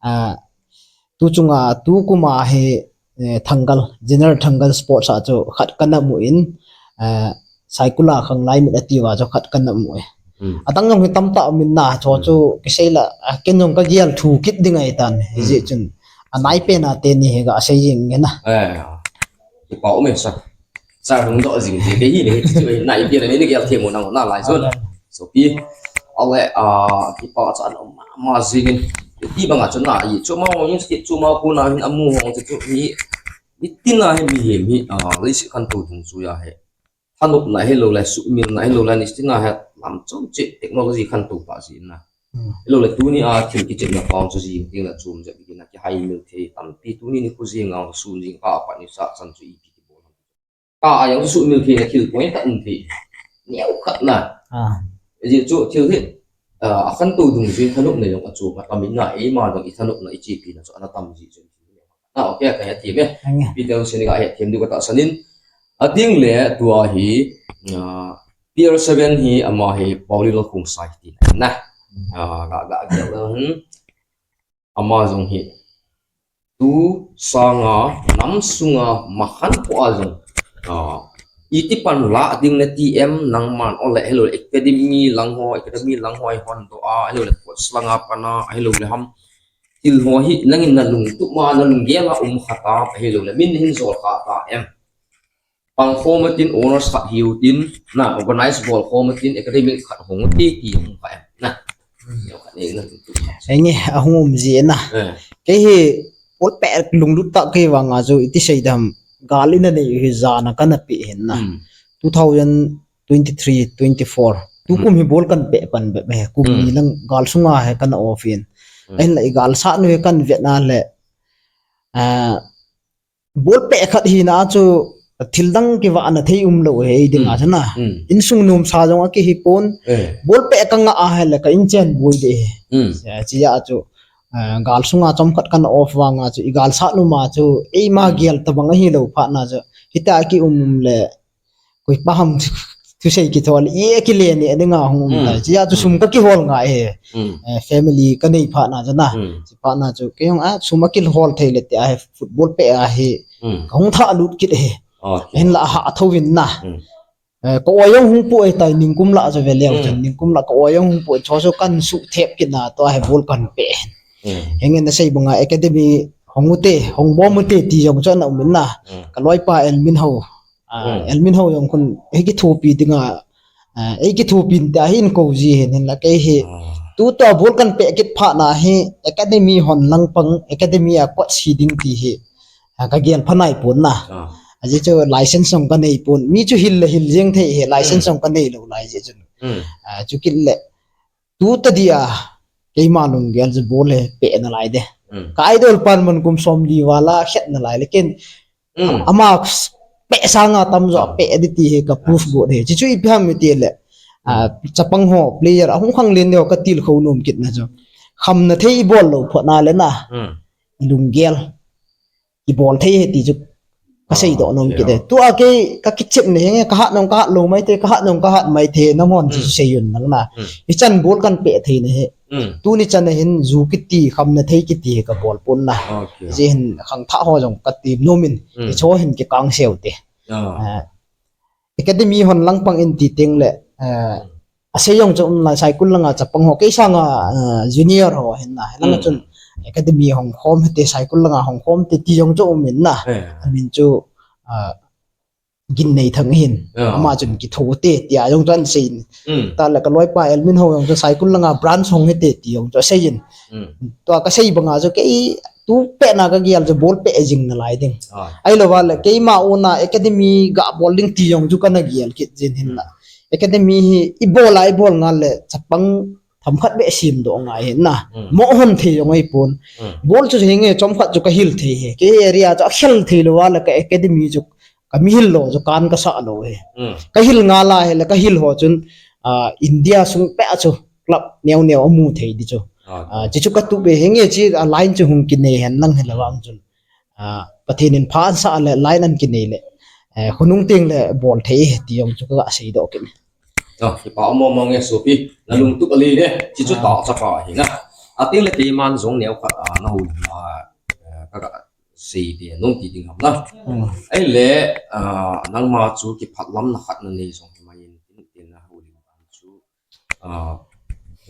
ah, tu chunga, tu kuma hi, eh, Thangal, General Thangal Sports a chu khat kana mu in, eh, Saikul a Khanglai Mit ati uva chu khat kana mu e. Adang jong hi tamtah um in na, chu chu kisei la, ah, ken jong kagel thu kit ding ahi tan, hijeh chun. Anai pen a teni hi gasei jing nge na. Eh, kipa um e sa. Sa hung doh jing ti kei hi le, chu na ipi le ni gel thei mo na, na lai chun. Sopi. Ale, ah, kipa cha na ma, ma jing in. Ti banga chu na i, chu ma jing ti chu ma ko na hin amu hong chu chu ni. Ni tin a hi mihem hi, ah, le si kan tu dung chu ya he. Thanopna hilou le, suhmilna hilou le, nistina he lam chom cheh technology khantou pah jeh in na. Hilou le, tuni a thil kichepna pang chu jing ding le chom jep ding in na, kihaimil thei tampi tuni nikho jing a sun jing kah a pat ni sa chan chu ipi kibol ham. Kah a jong chu suhmil theina thil poi tah um thei. Neo khat na. Ajeh chu thil hi, ah, akhantou dungjui thanopna jong achom a tam in na, eima jong ithanopna ichepina chu ana tam jeh chun. Ah, okay, ka hethem e. Peter Senegal hethem diu katahsan in. Ading le tua hi, ah, P R seven hi ama hi Pauli Lal Khongsai ti na. Ah, ga, ga, ga, hmm. Ama jong hi. Tu sanga nam sunga makhan po a jong. Ah, iti pan la ding le T M nangman ole helou academy lang ho, academy lang ho ai hon to a, helou le coach langa pana, helou le ham. Thil ho hi nangin nalungtup ma, nalunggel a um kha ta, ahilou le min hin jol kha ta em. Pang khom a tin, owners khat hiu tin, na organize bol khom a tin, academy khat hong ti ti hong kha em. Na. Neo khat nei nalungtup ma. Enge, ahung um ji na. Eh. Kei hi, bol peh lunglut tah kei vang a chu, iti sei dam, gal ina nei hi jana kana pe hin na. Hmm. Two thousand twenty-three, twenty-four. Tu kum hi bol kan pe pan be, be, kum ni lang gal sunga he kana off in. Ahin la i gal sat nu he kan vet na le, ah, bol pe khat hi na chu thil dang kivah na thei um lou he i ding a chu na. Insung nomsa jong a kihi pon. Eh. Bol pe ka ngah a he le ka inchen boi de he. Hmm. Chia, chia chu, ah, gal sunga chomkhat kana off vang a chu i gal sat nu ma chu eima gel tabang ahilou phat na chu. Hita ki um um le Koi pa ham thusei kithol, i kile ni, a dinga hung um tai. Chia chu sum ka kihol ngai he. Eh, family ka nei phat na chu na. Chi phat na chu, kei jong a, sum a kihol thei le ti a he, football pe a he. Ka hung tha lut kit he. Hin la ha tho vin na. Eh, ka oi jong hung pu e tai, ningkum la chu ve leu chun, ningkum la ka oi jong hung pu e, chu chu kan su thep kit na, to he ball kan pe. Henge na sei banga academy hong u te, hong bom u te ti jong chu na um in na. Ka loi pa Elmin ho. Ah, Elmin ho jong khun, ei kithopi dinga, ah, ei kithopi te ahin ko ji hin, hin la kei hi. Tu to ball kan pe kit phat na hi, academy hon lang pang, academy a coach hi ding ti hi. Ah, ka gel pha nai pon na. Ajeh chu license jong ka nei pon. Mi chu hil le hil jeng thei hi, license jong ka nei lou lai jeh chun. Ah, chu kit le. Tu ta dia, keima lunggel chu ball he pe nalai de. Ka idol pan man kum som li vala khet nalai le ken. Ama pe sanga tamjo pe di ti he ka proof go de. Chi chu ipi ham iti le. Ah, chapang ho player ahung khang len deu ka tilkhou nom kit na chu. Khamna thei i bol lou pho na le na. I lunggel. I bol thei he ti chu. Ka seidoh nom kit e. Tua kei ka kichep ne henge, ka hat nong ka hat lou mai te, ka hat nong ka hat mai te, nang hon chu sei un nang na. Hichan bol kan pe thei ne he. Tuni chan a hin ju kiti, khamna thei kiti ka bol pon na. Ji hin khangthah ho jong ka ti nom in, hicho hin kikang seu te. Academy hon langpang in ti teng le, asei jong chu um lai, Saikul langa chapang ho, kei sanga junior ho hin na, lang chun academy hong khom hite, Saikul langa hong khom te ti jong chu um in na. Amin chu Ginnei Thang hin, ama chun kitho te tia jong chu an sei in. Ta le ka loipa Elmin ho jong chu Saikul langa branch hong hite ti jong chu asei in. Tua ka sei banga chu kei tu pet na ka gel chu bol pe jing na lai ding. Ahilou va le keima u na academy ga bol ding ti jong chu kana gel kit jin hin la. Academy hi i bol a i bol ngal le chapang themkhat beh sem doh ngai hin na. Mo hon thei jong ahi pon. Bol chu hinge chomkhat chu ka hil thei hi. Kei area chu akhel thei lou va le ka academy chu ka mi hil lou chu kan ka sah lou hi. Ka hil ngal a hi le ka hil ho chun India sung peh chu club neo neo amu thei di chu. Chi chu ka tup e, hinge chi a line chu hung kinei hen lang hi le vang chun Pathen in pha an sah le line an kinei le khonung teng le bol thei ti jong chu ka seidoh kit. Kipa um mong mong e sopi, na lungtup a le ne, chi chu ta chapa hi na. Ateng le keiman jong neo khat a na hou a ka ga sei ti nom ti ding ham na. Ahile nangma chu kiphatlamna khat na nei jong hi mai in tin tin na hou lim chu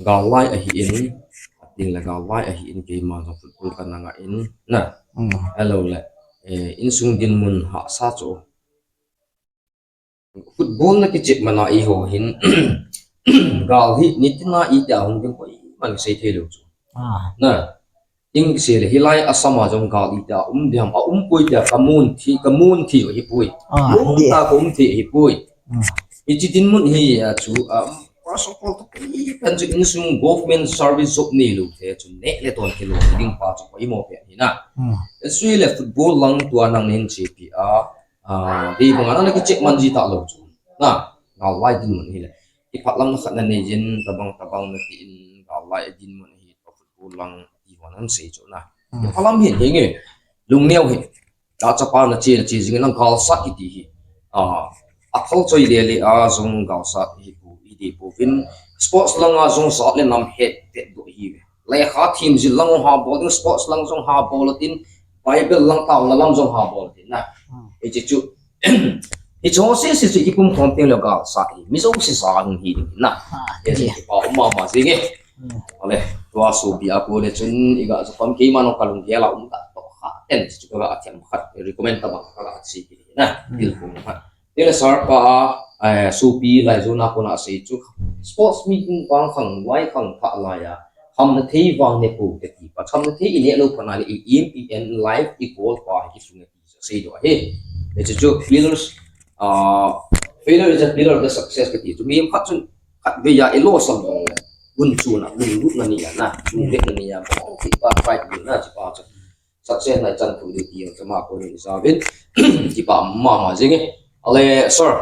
gal lai ahi in, ateng le gal lai ahi in keima jong football kana ngah in na. Ahilou le insung dinmun hahsa chu football na kichep man a eiho hin gal hi nitin a itia hung ding koiman sei thei lou chu. Na, ing sei le hilai Assam a jong gal itia um ding ham, a um poi tia ka mun thi, ka mun thi hi poi. Mun ta ka um thi hi poi. Hichi dinmun hi a chu first of all to pen chu insung government service job nei lou te chu neh le ton kilou ding pa chu poimo pen hi na. Sui le football lang tua nang nin chepi a Dei banga na kichep man ji ta lou chu. Na, gal lai dinmun hi le. Kiphatlamna khat na nei jin tabang tabang na ti in gal lai dinmun hi to football lang ti hon an sei chu na. Kiphatlam hi hinge. Lungneo hi. Ka chapa na che na che jing na galsat kiti hi. A thal choi le le a jong galsat hi pu hi dei pu vin sports langa jong sat le nam het tet do hi ve. Lekha thim jil lang ha bol ding, sports lang jong ha bol tin, Bible lang tao la lam jong ha bol tin na. Hichi chu hicho se se chu ipum khom teng le galsat hi mi jouse sa hung hi ding na. Hichi pa um mama jing e. Ale, tua sopi a kon le chun iga chu pam keima nong ka lunggel a um ta to kha ten chu ka ga themkhat recommend ta bang ka ga sei kit na. Dil kum khat. Tile sir pa, sopi lai jona kona sei chu sports meeting vang khang, lai khang pha lai a, khamna thei vang ne pu kati pa, khamna thei i ne lou pha na le i M P N life i goal pa hi sunga ti seidoh ahi. Hichu chu pillars, failure is a pillar of the success kati chu mi khat chun khat vei a i losam jong le, gun chuna, gun lutna ni a na, gun vetna ni a, bong ti pa fight na chi pa chu. Success na i chan thu ding ti jong chama kon in i sa uvin, kipa mama jing e. Ale, sir,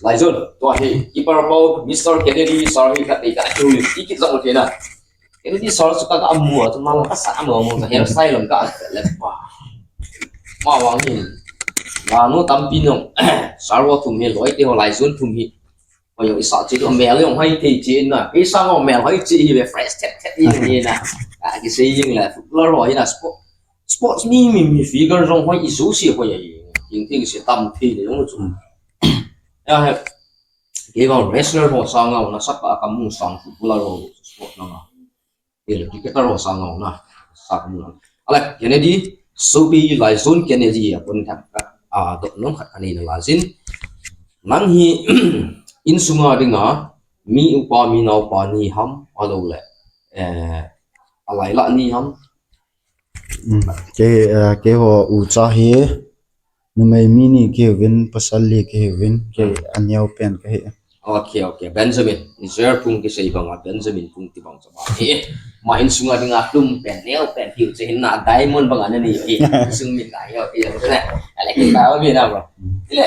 lai jun, tua hi, keeper pa, Mister Kennedy, sir, hi khat nei ka thu i kit jong u te na. Kennedy, sir, chu ka ga mu a, chu ma ka sa mo mo, ka hairstyle ka le pa. Ma vang hi. Ma nu tampi nong, sir, wo thum hi, loi te ho lai jun thum hi. Hoi jong i sa chi lo mel jong hoi thei chi na. Kei sang jong mel hoi chi hi ve fresh thet thet hi ni na. Ka kisei jing le footballer ho hi na sport, sports mi mi mi figure jong hoi i jouse hoi a hi. Jing thei se tam thei le jong chu. Ya he. Kei jong wrestler ho sang jong na saka ka mu sang footballer ho sport na. Ele, cricketer ho sang ho na, sa ka mu lang. Ale, Kennedy, sopi lai jun Kennedy a kon thak ka, a, dot nom khat ka nei na lai jin. Nang hi, insunga dinga, mi upa, mi naopa ni ham, ahilou le, eh, alai la ni ham. Kei, eh, keiho ucha hi, Numei mi ni kihiuvin, pasal li kihiuvin, kei aneo pen kahi. Okay, okay. Benjamin, Israel phung kisei banga, Benjamin phung ti bang chama hi. Ma insunga dinga hlum pen, neo pen, hiu che hin na diamond banga na nei hi. Insung mi ka hi, okay, okay. Ale kita ba mi na bro. Ile,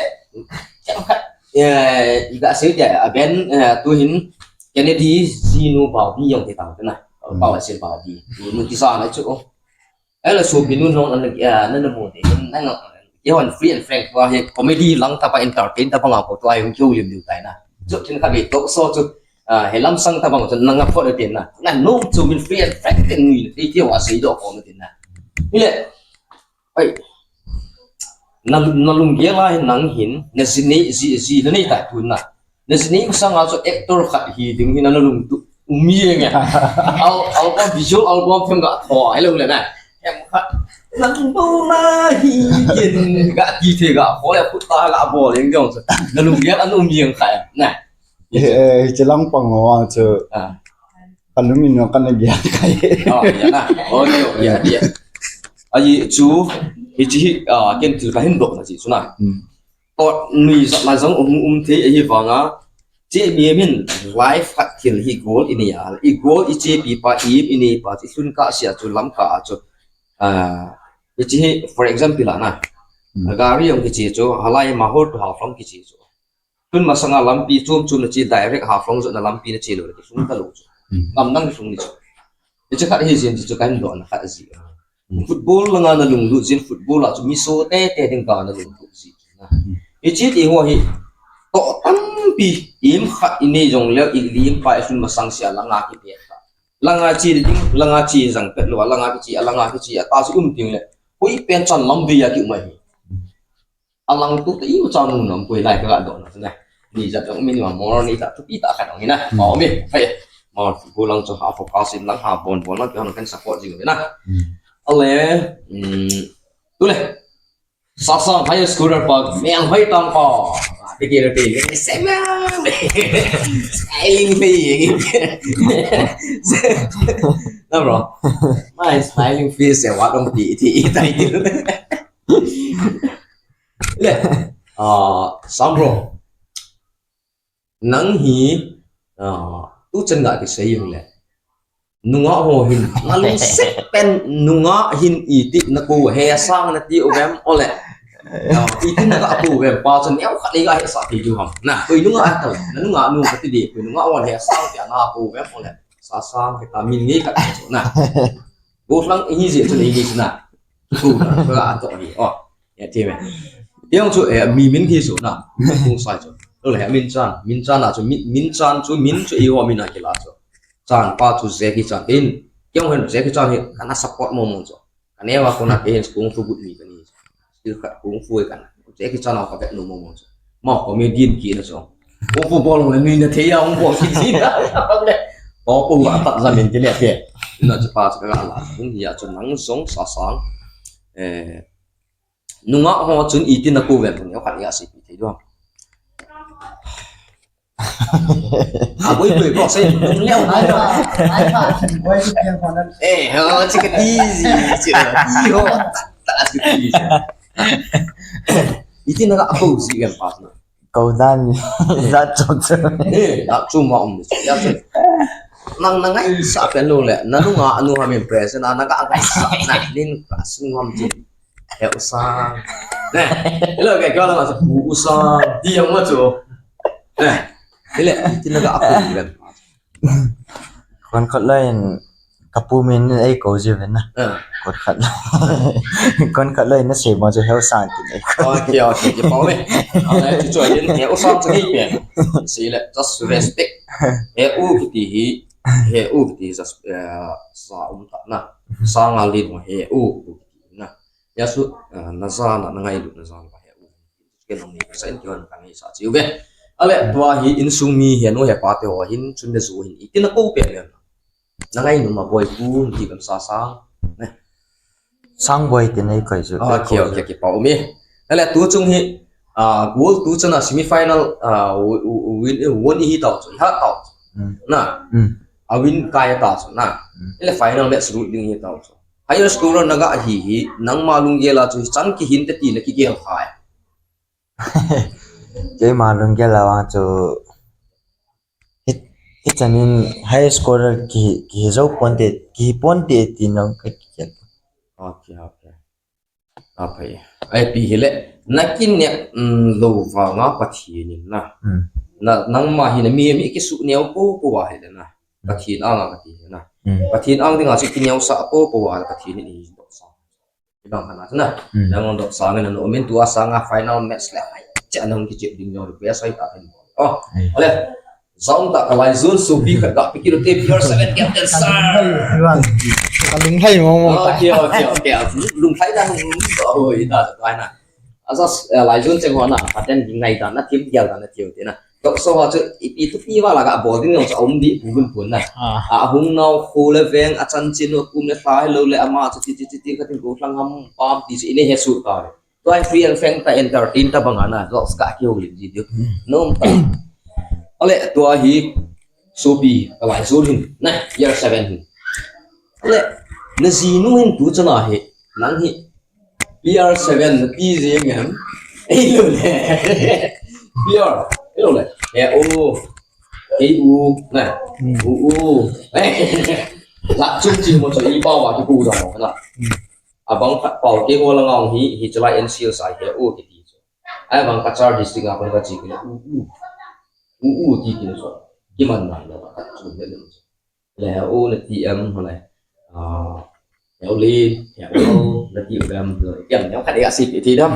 chang khat. Eh, iga sei dia, a Ben, eh, tu hin, Kennedy, Zinu, Barbie, jong ti tang na. Barbie, Barbie. Nu ti sa na chu. Ele sopi nu nong ana, eh, na na mu te, na nga, Ihon free and frank tua hi comedy lang tapa entertain tapa nga ko tua hi hung kiu lim diu tai na. Chu kin kha bi talk show chu, ah, he lam sang tapa chu nang a phot tin na. Ngan nung chu min free and frank tin ni ti ti wa sei do ko tin na. Ile, ai, na, na lunggel a hin nang hin, na ji nei, ji, ji na nei ta tu na. Na ji nei sang a chu actor khat hi ding hin na lungtup um jeng e. Al, album, visual album phem ga tho, hello le na. Em khat. Nang bo na hi yen ga ti the ga, ho le khut ta ga bol jeng jong chu. Na lunggel an um jeng kha e. Na. Eh, eh, hiche lang pang ho vang chu. Ah. Ka lungin jong kana gel kha e. Oh, ya na. Okay, okay, ya, ya. Ahi chu, hiche hi, ah, ken thil ka hin doh na chi chu na. Hmm. Tot nuijat na jong um, um thei ahi vanga, che mi min life khat thil hi goal i nei a, i goal i chepi pa, i, i nei pa, i lhun kah sia chu lam kah a chu, ah, hiche hi, for example a na, hmm, gari jong kiche chu, halai Mahur to Haflong kiche chu. Tun masanga lampi chom chom na che, direct Haflong jot na lampi na che lou le, kilhung ta lou chu. Hmm. Ngam nang kilhung ni chu. Hiche khat hi jin chu ka hin doh na khat ji. Hmm. Football langa na lunglut jin, football a chu mi so tete ding ka na lunglut ji. Hmm. Hiche ti ho hi, to tampi, im khat i nei jong le, i lim pa i lhun masang sia langa kipe ta. Langa che ding, langa che jang pet lou, langa kiche, langa kiche, ata chu um ting le. Hoi pen chan lam vei a ki um ahi. Alang tu te iu cha nu nam pui lai ka ga doh na chu na. Ni jat jong min ma mor ni ta tu pi ta khat ong hi na. Hmm. Ma mi. Hai. Ma pu lang chu ha focus in lang ha bon bon lang ki hon kan support jing na. Hmm. Ale, hmm, tu le. Sasang High School pa, mel hoi tang pa. Ti ki re ti. Semang. Smiling face. Na bro. My smiling face, eh, what on ti ti. Le, ah, Sam bro. Nang hi, ah, tu chan ga kisei jong le. Nungah ho hin, na lungset pen nungah hin iti na kou he sang na ti u vem ole. Ah, iti na ga kou vem pa chan neo khat le ga he sa ti ju ham. Na, koi nungah ta, na nungah nu ka ti di, koi nungah ho he sang ti na kou vem ole. Sasang kita min ngi ka na. Go lang hi je chu ni ni na. Kou na, ka to ni. Oh. Ya, ti me. Yang chu, eh, mi min hi su na. Kung sai chu. Lo le, min chan, min chan na chu, min, min chan chu, min chu i ho min a kila chu. Chan pa chu Jackie Chan. Tin, keng hen Jackie Chan hi, kana support mo mo chu. Kana wa ko na ke hen kung fu good mi kani. Skill khat kung fu kana. Jackie Chan a ka vet no mo mo chu. Ma comedian ki na chu. Kung fu bol le mi na thei ya kung fu ki si na. Ko ko wa ta za min ki le ke. Na chu pa chu ka la. Kung ya chu nang song Sasang. Eh, Nungah ho chun iti na kou vem, neo khat ga sei pi thei diu ham. A boi boi boi sei, nung leo na. Ai pa, ai pa, boi boi piang pa na. Eh, ho, chi ka ti ji, chi ka ti ho. Ta, ta, chi ka ti ji. Iti na ga kou ji vem pa na. Kou dan, za chok chok. Eh, da chu ma um ni. Ya chu. Nang na ngaisah pen lou le, na nungah nu ham in present a, na ga ngaisah na, nin ka sung ham chin. He u sang. Ne. Hello, ke kala ma sa pu u sang. Ti yang ma chu. Ne. Ile, ti na ga apu le. Kon khat lai in, ka pu min in ei kou ji ve na. Ah. Kon khat lai. Kon khat lai in na sei ma chu he u sang tin ei kou. Okay, okay, ke pau me. Ale, chu chu in he u sang chu ei pe. Sei le, just respect. He u kiti hi, he u kiti just, eh, sa um ta na. Sa ngal din he u kiti na. Ya su, ah, na za na, na ngailut na za na he u. Ken hong ni sa in ki hon ka ngai sa chiu ve. Ale, tua hi insung mi hi anu he pa te ho hin chun le zu hin iti na kou pe le. Na ngai nu ma boi pu ti kan Sasang. Ne. Sang boi te nei kai chu. Ah, okay, okay, ki pau mi. Ale, tu chung hi, ah, goal tu chana semi final, ah, win, win hi tau chu, ha tau. Hmm. Na. Hmm. A win kai ta chu na. Hmm. Ale final match ru ding hi tau chu. Higher scorer na ga hi hi, nangma lunggel a chu hi chan kihin te ti na kigel khai. Keima lunggel a vang chu hi, hi chan in higher scorer ki, kihi jou ponte, kihi ponte ti nong ka kigel. Okay, okay. Aphai. Ai pi hi le, na kin ne, mm, lou vanga Pathian in na. Hmm. Na, nangma hi na mi, mi kisu neo po po wa hi le na. Pathian ang a Pathian na. Hmm. Pathian ang dinga chu kineo sa po po wa Pathian in i dok sa. Ibang khat na chu na. Hmm. Nang ong dok sang na no min tua sang a final match le ai. Cha nang kichep ding jong request ai ta hin. Oh, ai. Ole. Zong ta ka lai zone sopi khat ga pikir te P R seven captain sir. Ka lunglhai mo mo ta. Okay, okay, okay. Lunglhai da hung hung to hoi ta ta na. Asa, eh, lai zone cheng ho na, paten ding ngai ta na, thim dial ta na thim te na. Tok so ha chu i, i tu pi va la ga bol ding jong chu um di pu gun pun na. Ah. A hung nau khu le veng a chan chin u kum le hla hi lo le ama chu ti ti ti ti ka tin ko hlang ham pam ti chu i ne he su ta le. Tua hi free and frank ta entertain ta bang a na, jokes ka kihou lin ji diu. Hmm. Nom ta. Ale tua hi sopi ka lai zone hin, na, P R seven hin. Ale, na jinu hin tu chana hi, nang hi, P R seven na ti jeng em. Ei lo le. P R, ei lo le. He u. Ei u, na. Hmm. U u. La chung chi mo chu i pao wa ki pu da mo na. Hmm. Abang khat pao ke ho la ngau hi, hi chalai N C L sai he u kiti chu. Ai bang Cachar district a kon ka chi kile u u. U u ti kile chu. Kiman na le khat chu le le chu. Le he u le T M ho le. Ah, he u le, he u le T M le. Kiam ne khat e a si ti dam.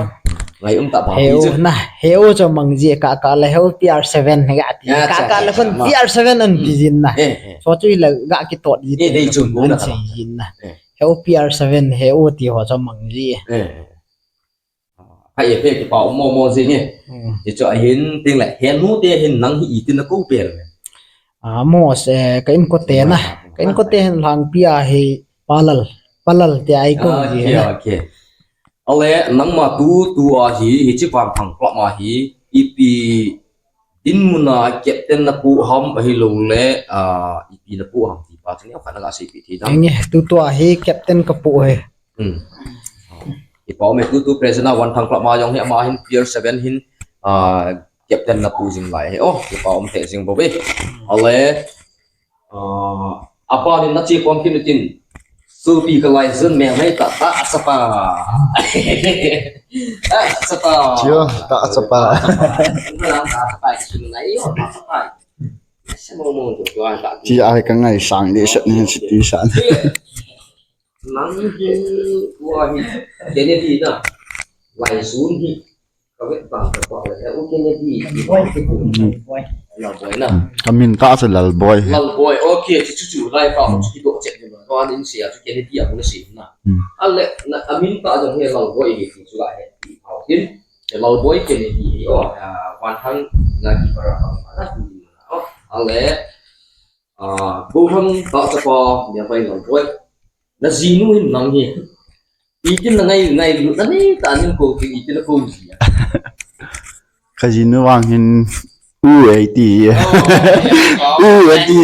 Ngai um ta pa He ti u chu. Na, he u chu mang ji ka ka le he u P R seven he ga ti. Ya, Ka cha, ka cha, le cha, kon ma. P R seven an ti jin na. Eh, eh. So chu le ga ki tot ji Eh, te dei chu, an na. Chi jin na. Eh. He u P R seven, he u ti ho chu mang ji. Eh. Hai e pe ki pa mo mo ji ni. Hmm. Ti chu a hin ting le. He nu te hin nang hi i tin na ko pe le. Ah, mo se ka in ko te na. Ka in ko te hin lang pi a hi Palal. Palal te ai ko ji Okay, na. Okay. Ale, nangma tu, tu a hi, hi chi van thang club ma hi, ipi dinmun a captain na pu ham ahi lo le, ah, ipi na pu ham ti pa chu neo khat na ga sei pi thei dam. Enge, tu tu a hi captain ka pu he. Hmm. Ipa um e tu tu present a van thang club ma jong hi ama hin P R seven hin, ah, captain na pu jing lai he. Oh, ipa um te jing bo be. Ale, Ah, apa ni na chi pom kin tin. Supi ka lai zun me mai ta ta sapa. Ta sapa. Chiu, ta sapa. Ta sapa ki sun na io ta sapa. Semo mo tu tu ta. Chi ai ka ngai sang de sat ni si ti san. Nang hi ua hi. Kennedy na. Lai zun hi. Ka vet bang ka pa le, okay ne di. Lalboi. Lalboi na. Hmm. Ka min ta chu Lalboi. Lalboi. Okay, chu chu chu lai pa Hmm. chu ki do chet ni ma. Ko an in sia chu Kennedy a mun si na. Hmm. Ale na amin ta jong he Lalboi ni chu la he. Au tin. He Lalboi Kennedy. Oh, ah, wan hang na ki para pa na. Oh, ale. Ah, ko hang ta cha pa ni pai Lalboi. Na jinu hin nang hi. Itin na ngai, ngai, na nei ta nin ko ki itin na ko ji. Ka jinu vang hin u ei ti. Oh, okay. U ei ti.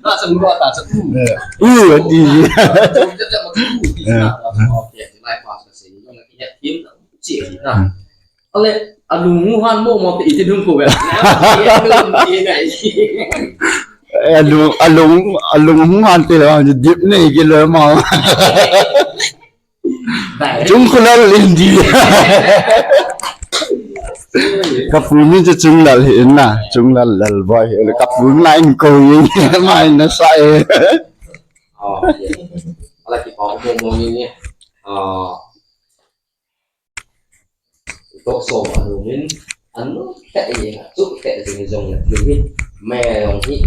Na sa mu ta sa u. U ei ti. Okay, lai pa sa se. Ni na ki ya tin na. Chi na. Hmm. Ale, alung hung han mo mo te iti dung ko ve. Alung, alung, alung hung han te la, dip nei ke le ma. Chung khulal in di. Ka pu ni chu Chunglal hi in na, Chunglal Lalboi hi, ka pu na in ko yin, ma in na sa e. Oh, yeah. Ala ki pa mo mo ni ni. Ah, Tok so a numin, a nu khe e, a chu khe e, zong zong le, lu hi, me long hi,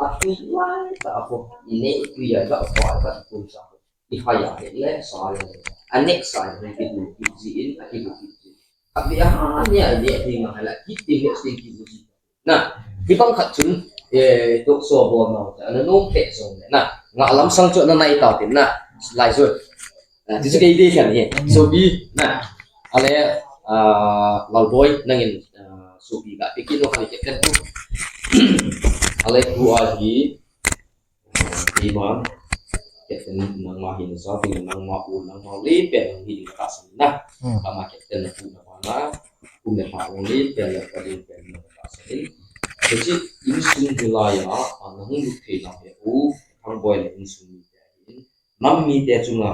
a tui lai ta a ko, i ne i tui ya ta a ko, a ta kum sa ko, i ha ya he le, sa le, a nek sa le, ki du ki ji in, a ki du ki ji. A bi a ha ne, a ne, a ding a ha la, ki ti ne, si ki du ji. Na, kibang khat chun, eh, tok so bol nau, ana nom peh jong le, na, nga lam sang chu ana nai tau tin, na, lai chu. Ah, ti chu kei dei khan hi. So bi, na, ale, ah, Lalboi, nangin, ah, so bi ga, ti kino khan hi captain tu. Ale tu a hi, Iman, captain nangma hin sa, tin nangma u, nangma le pen nang hi ding ka sa na. Hmm. Kama captain na pu na pa na, pu me pa nang le pen na pa ding pen na ka sa ni. Kei insung hilai a, a nang lut thei na he u, Thangboi le insung mi te hin. Nam mi te chunga,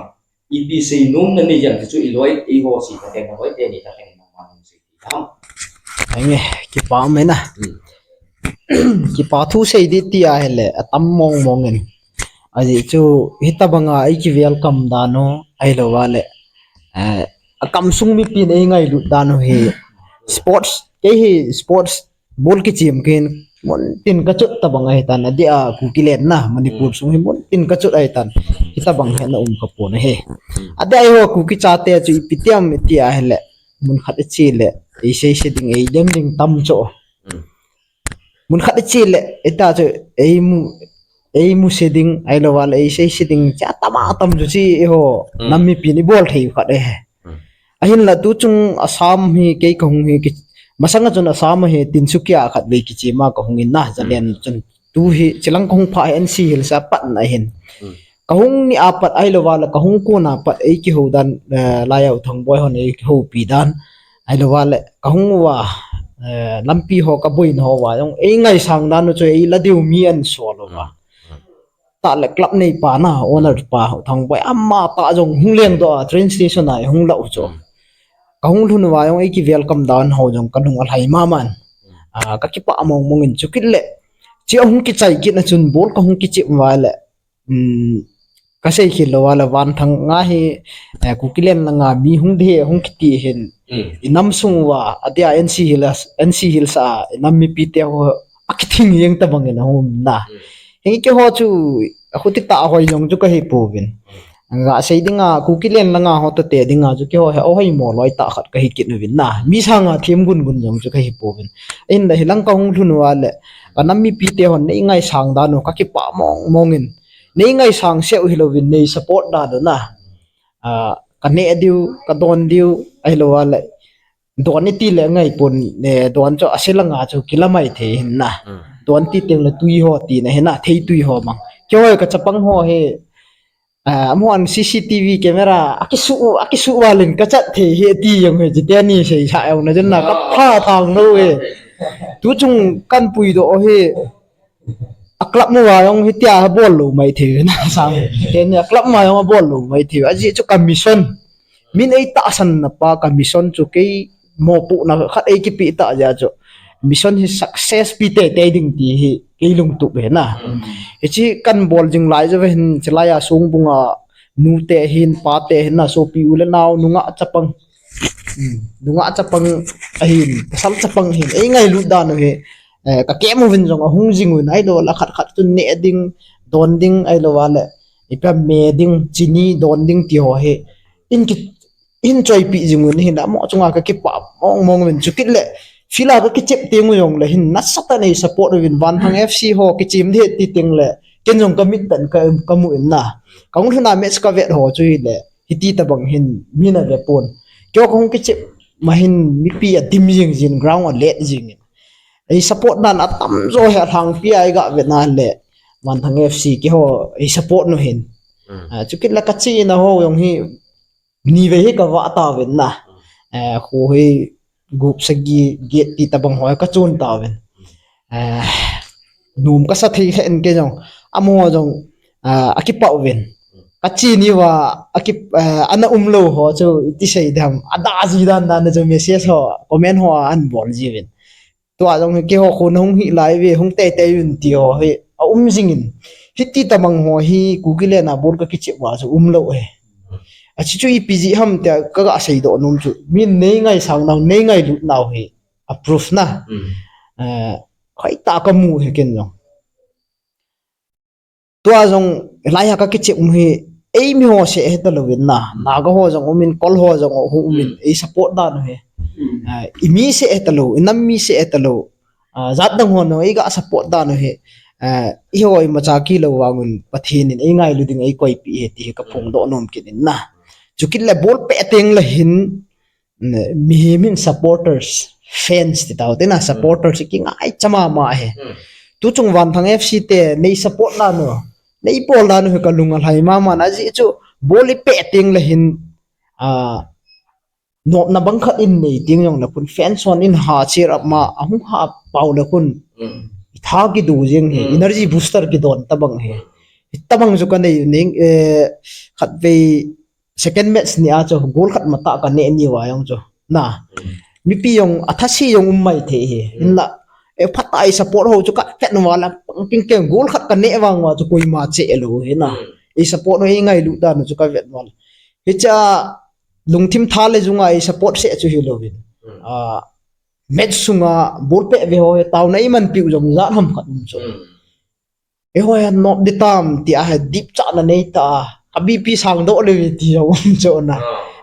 ipi sei nom na nei jam ti chu i loi, i ho si ta teng na loi te ni ta teng na ma nang sei ti ham. Enge, kipa um e na. Hmm. Kipa thu sei di ti a hele, a tam mong mong in. Ajeh chu hitabanga eiki welcome dan u, ahilouva le, eh, akamsung mipin eingailut dan u hi sports, kei hi sports bol kichem kin mun tin kachot tabang ahitan, adeh a Kuki len na Manipur sung hi mun tin kachot ahitan. Hitabang hi ana um kapon ahi. Adeh a eiho Kuki chate chu ipi tiam iti ahile, mun khat iche le, eisei se ding, eidem ding tam chu. Mun khat iche le, ita chu eimu, eimu se ding, ahilouva le eisei se ding, cha tama tam chu chi eiho nam mipin ibol thei khat ahi. Ahinla tuchung Assam hi kei kahung hi ki, masanga chun Assam hi Tinsukia khatvei kichema kahung in na, zalen chun tu hi chilang kahung pha hi N C Hills a patna ahin. Kahung ni a pat ahilouva le kahung kon a pat eikihou dan, eh, Laiya u Thangboi hon eikihoupi dan, ahilouva le kahung uva, eh, lampi ho kaboina ho uva jong eingaisang dan u chu eila diu mi ahin sol uva. Tah le club neipa na, owner pa Thangboi, amatah jong hung lengdoh a train station a hung lah u chu. Kahung lhun uva jong eiki welcome dan ho jong kalung alhai maman. Ah, kakipah mong mong in chukit le, chi ahung kichai kitna chun bol kahung kichem uva le, um, kasei khel louva le vanthang nga hi, eh, Kuki len langa mi hung dei hung kiti hin, inam sung uva, adeh a N C Hills, N C Hills a inam mipite ho akithing jeng tabang in ahung um na. Hi keiho chu akhuti tah hoi jong chu kahipouvin. Gasei dinga, Kuki len langa ho tote dinga chu keiho hi ahoimo loi tah khat kahi kit uvin na. Mi sanga themgun gun jong chu kahipouvin. Ahinla hilang kahung lhun uva le, kanam mipite hon neingaisang dan u kakipah mong mong in. Neingaisang seh u hilouvin, nei support dan u na. Ah, kaneh diu, kadon diu, ahilouva le don iti le ngaipon, eh, don chu ase langa chu kila mai thei hin na. Don ti teng le tui ho tina hin na, theitui ho mang. Keiho kachapang ho hi, ah, amun C C T V camera akisu, akisu val in kachat thei hi ti jong hi, chiteni seisa jong na chun na kapha thang lou hi. Tuchung kahin puidoh hi, a club uva jong hitia abol lou mai thei na sang. Teni a club uva jong abol lou mai thei. Ajeh chu ka mission, min eitahsan na pa ka mission chu kei mopohna khat eikipeh tah jeh a chu mission hi success pi teitei ding ti hi kei lungtup ahi na. Hiche kahin bol jing lai jeh hin, chulai a songbunga nute hin, pate hin na, sopi u le nao, nungah chapang, nungah chapang ahin, pasal chapang ahin, eingailut dan u hi, eh, kakem uvin jong ahung jing uvin, ahilouleh khat khat chun neh ding, don ding, ahilouva le ipi ham, me ding, chini don ding ti ho hi, in ki, in choipeh jing uvin, hinla amaho chunga kakipah mong mong uvin, chukit le field a kakichep teng u jongle hin nasatah in ei support uvin, Vanthang F C ho kichem ding ti teng le ken jong kamit tah in ka, kamu in na. Kahung lhun a match kavet ho chu hile, hiti tobang hin min avepon. Keiho kahung kichep ma hin mipi adim jing jin, ground alet jing in. Ei support dan atamjo hi alhangpi a eiga vetna le, Vanthang F C keiho ei support u hin. Ah, chukit le kachena ho jong hi nivei hi kavah tauvin na. Eh, kho hi gup sagi get ti tobang ho kachon tauvin. Eh, nom kasa thei lheh in kei jong. Amaho jong, ah, akipah uvin. Kachena uva, aki, eh, ana umlou ho chu iti sei ding ham, ada ji dan dan chu message ho, comment ho ahin bol jiuvin. Tua jong hi keiho khu nahung hi lai ve, hung teitei un ti ho hi aum jing in. Hiti tobang ho hi Kuki len a bol kakichep uva chu umlou ahi. Achu chu ipi jeh ham tia kaga seidoh nom chu, min neingaisang nau, neingailut nau hi a proof na. Eh, hoitah kamu ahi ken jong. Tua jong, hilai a kakichep u hi, eimi ho seh ahi talouvin na, Naga ho jong umin, Kol ho jong umin, ei support dan u hi. Ah, imi seh ahi talou, inam mi seh ahi talou. Ah, jat dang ho jong eiga support dan u hi. Ah, eiho imacha kilou vang un, Pathen in eingailu ding eikoipeh ahi ti hi kaphongdoh nom kit in na. Chukit le ball pet teng le hin, mihem hin supporters, fans ti tau te na, supporters kingai chama ma ahi. Tuchung Vanthang F C te nei support dan u, nei bol dan u hi kalung alhai mama na, ajeh chu ball ipet teng le hin, ah, nopna bang khat in nei teng jongle khun fans hon in ha cheer up ma, ahung ha pau le khun itha kidu jeng hi, energy booster kidon tobang hi. Tobang chu kanei ning, eh, khatvei second match ni a chu goal khat matah kaneh ni uva jong chu na, mipi jong athase jong um mai thei hi. Hinla E, phat a i support ho chu ka vet uva le, king keng goal khat ka neh vang uva chu koima che lou hi na. I support ho i ngailut dan chu ka vet uva le. Hicha lungthim tha le jung a i support se chu hi louvin. A, match sunga ball pe ve ho he tauna i man piu jong jat ham khat um chu. Eiho hi nop di tam ti a hi dip cha na nei ta, ka B P sang doh le ve ti jong um chu na.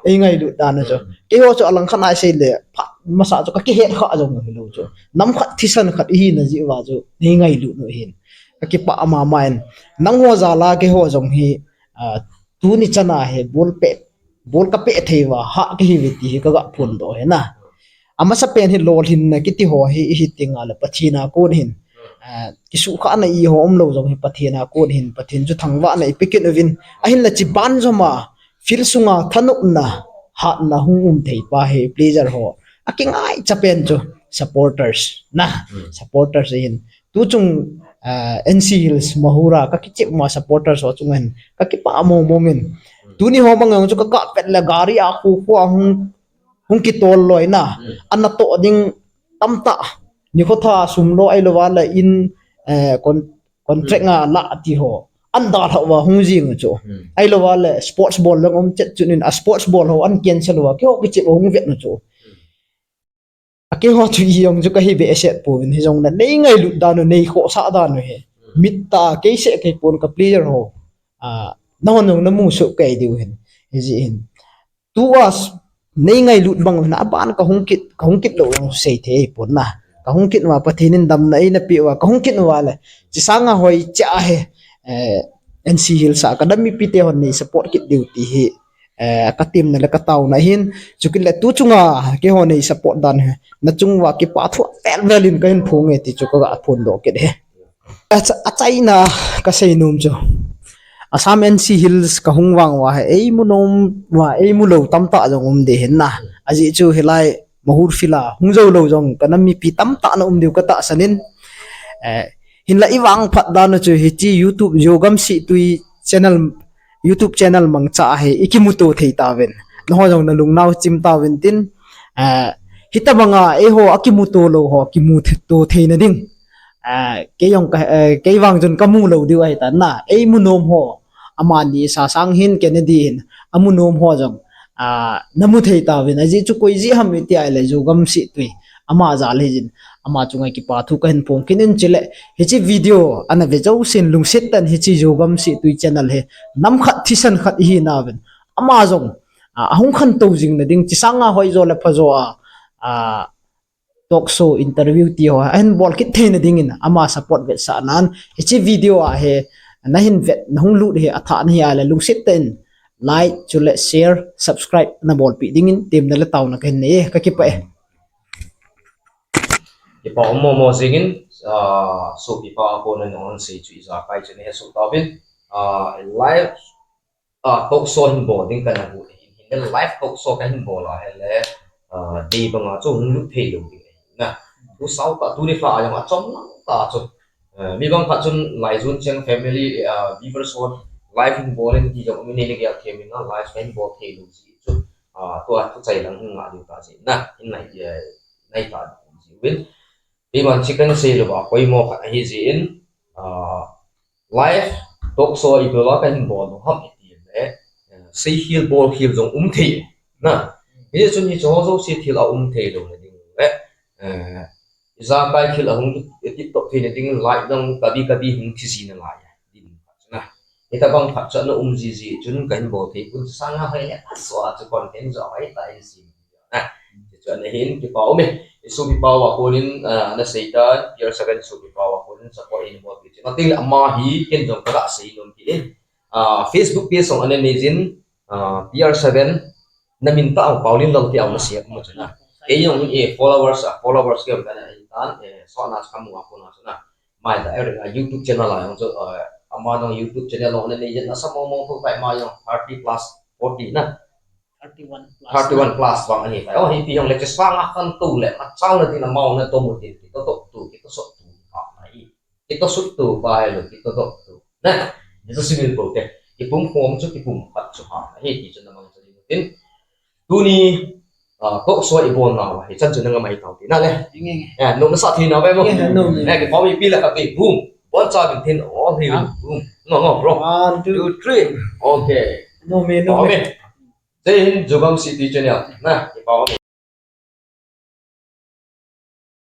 Ei ngailut dan chu. Keiho chu alang khat a i sei le, phat masa chu ka kihet kha jong hi lou chu. Nam khat thisan khat i hi na ji uva chu, nei ngailut nu hin. Ka kipah mama in. Nangho jal a keiho jong hi, a, tuni chan a hi ball pe, ball ka pe thei uva, ha ka hi ve ti hi ka ga phondoh hi na. Amasa pen hi lolhinna kiti ho hi, i hi teng a le Pathen a kon hin. A, kisuhkhahna i ho um lou jong hi Pathen a kon hin, Pathen chu thangvahna i pe kit uvin. Ahinla chi ban jom a, field sunga thanopna, hatna hung um thei pa hi player ho. A kingaicha pen chu supporters na, supporters hin. Tu chung, a, N C Hills Mahur a ka kichep ma supporters ho chung hin. Ka kipah mong mong in. Tuni ho bang jong chu ka ga vet le gari a khu khu a hung hung kitol loi na, ana toh ding tamtah, nikho tha sum lo ahilou va le in, eh, con-, contract nga la ti ho, an dalha uva hung jing u chu. Ahilou va le sports bol lang um chet chun in a sports bol ho an cancel uva, keiho kichep hung vet nu chu. A keiho chu i jong chu ka hi behseh pouvin, hijong le nei ngailut dan u, nei khohsah dan u hi. Mit tah a kei seh kei pon ka player ho. A, nahon jong na mu soh kei diu hin. Hijeh hin. Tua s-, nei ngailut bang u hin, aban ka hung kit, ka hung kit lou jong sei thei pon na. Ka hung kit uva Pathen in damna eina pe uva, ka hung kit uva le. Chi sanga hoi cha he, eh, N C Hills a ka nam mipi te hon nei support kit diu ti hi, eh, ka temna le ka taona ahin. Chukit le tu chunga keiho nei support dan hi, na chung uva kipa thu vel vel in ka hin phong e ti chu ka ga phondoh kit e. Acha-, achaina ka sei nom chu, Assam N C Hills ka hung vang uva hi, ei mu nom uva, ei mu lou tamtah jong um ding hin na. Ajeh chu hilai Mahur field a hung jou lou jong ka nam mipi tamtah na um diu ka tahsan in. Eh, hinla i vangphat dan u chu hiche YouTube Zogam Sihtui channel, YouTube channel mangcha a hi i kimuto thei tauvin. Nangho jong na lungnau chim tauvin tin, eh, hitabanga eiho a kimuto lou ho, kimu the-, to theina ding. Ah, kei jong ka, eh, kei vang chun ka mu lou diu ahi tan na. Ei mu nom ho, amani sa sang hin Kennedy hin, a mu nom ho jong, ah, na mu thei tauvin. Ajeh chu koi jeh ham iti ahile Zogam Sihtui, ama jal hijin, ama chunga kipa thu ka hin phong kit in chule. Hiche video ana ve jousen lungset tah in hiche Zogam Sihtui channel hi nam khat thisan khat i hi nauvin. Ama jong, ah, ahung khantou jing na ding, chi sanga hoi jo le pha jo a, ah, talk show, interview ti ho ahin bol kit theina dingin ama support vetsahnan hiche video a hi na hin vet, na hung lut hi athah na hi ahile lungset tah in like chule share, subscribe na bolpeh dingin temna le taona ka hin nei e, ka kipah e. Kipa um momo jingin, ah, sopipa a kona nahon sei chu ijakai chu na hesoh tauvin, ah, live, ah, talk show hin bol ding kana got ahin, hinle live talk show ka hin bol a ahile, ah, dei banga chu hung lut thei lou ding ahi na. Tu sao ta, tuni lha a jong achom lang ta chu. Ah, mi bang khat chun Laijun Cheng family, ah, viewers hon live hin bol in ti jong um in, neina gel them in na live ka hin bol thei lou jeh chu. Ah, tua thu chai lang hung ngah diu ta jeh na. In nai, eh, nai ta diu jeh uvin. Keiman chu kana sei lou a poimo khat ahi jeh in, ah, live talk show ibola ka hin bol u ham iti le, eh, seikhel bolkhel jong um thei na. Hijeh chun hiche ho jouse thil a um thei louna ding le, eh, ijakai thil ahung ki-, kitop theina dingin live jong kabi kabi hung thi ji nalai a. Din khat chu na. Hitabang khat chu ana um jiji chun ka hin bol thei pon, sanga hoi le aso a chu content jo hoi ta in sim na. Chu chu ana hin kipa um e. I sopipa uva konin, ah, ana sei ta, P R seven sopipa uva konin support in bol pi chu. Atin ama hi ken jong ka ga sei nom pi in. Ah, Facebook page jong ana nei jin, ah, P R seven na min tah a Paulin Lalti a na sei mo chu na. Kei jong e followers, ah, followers kei jong kana hin tan, eh, so na chu ka mu a kona chu na. Mai ta, eh, YouTube channel a jong chu, eh, ama jong YouTube channel jong ana nei jin, asa momo tho tai, ama jong thirty plus, forty na. Thirty-one plus. Thirty-one plus vang ahi tai. Oh, hiti jong le chu sanga khantou le, achal na tin amau na tomo tin, kitoh toh tu, kitoh sot tu, pa na hi. Kitoh sut tu, pa hi lou, kitoh toh tu. Na, hichu sumil po te. Kipum khom chu, kipum khat chu ha na hi, ti chu na mang chu tin. Tuni, Ah, talk show ibol nau hi chan chu nangam ahi tau ti na le. Nge, nge. Eh, nom nasah thei nau ve mo. Nge, nom, nge. Eh, kipah mi pi le khat ti. Boom. Boncha Vinthin all hi. Ah. Boom. No, no, bro. One, two. Two, three. Okay. Nom, nge, nom, nge. Jai Hind, Zogam City Channel. Na, kipah mi.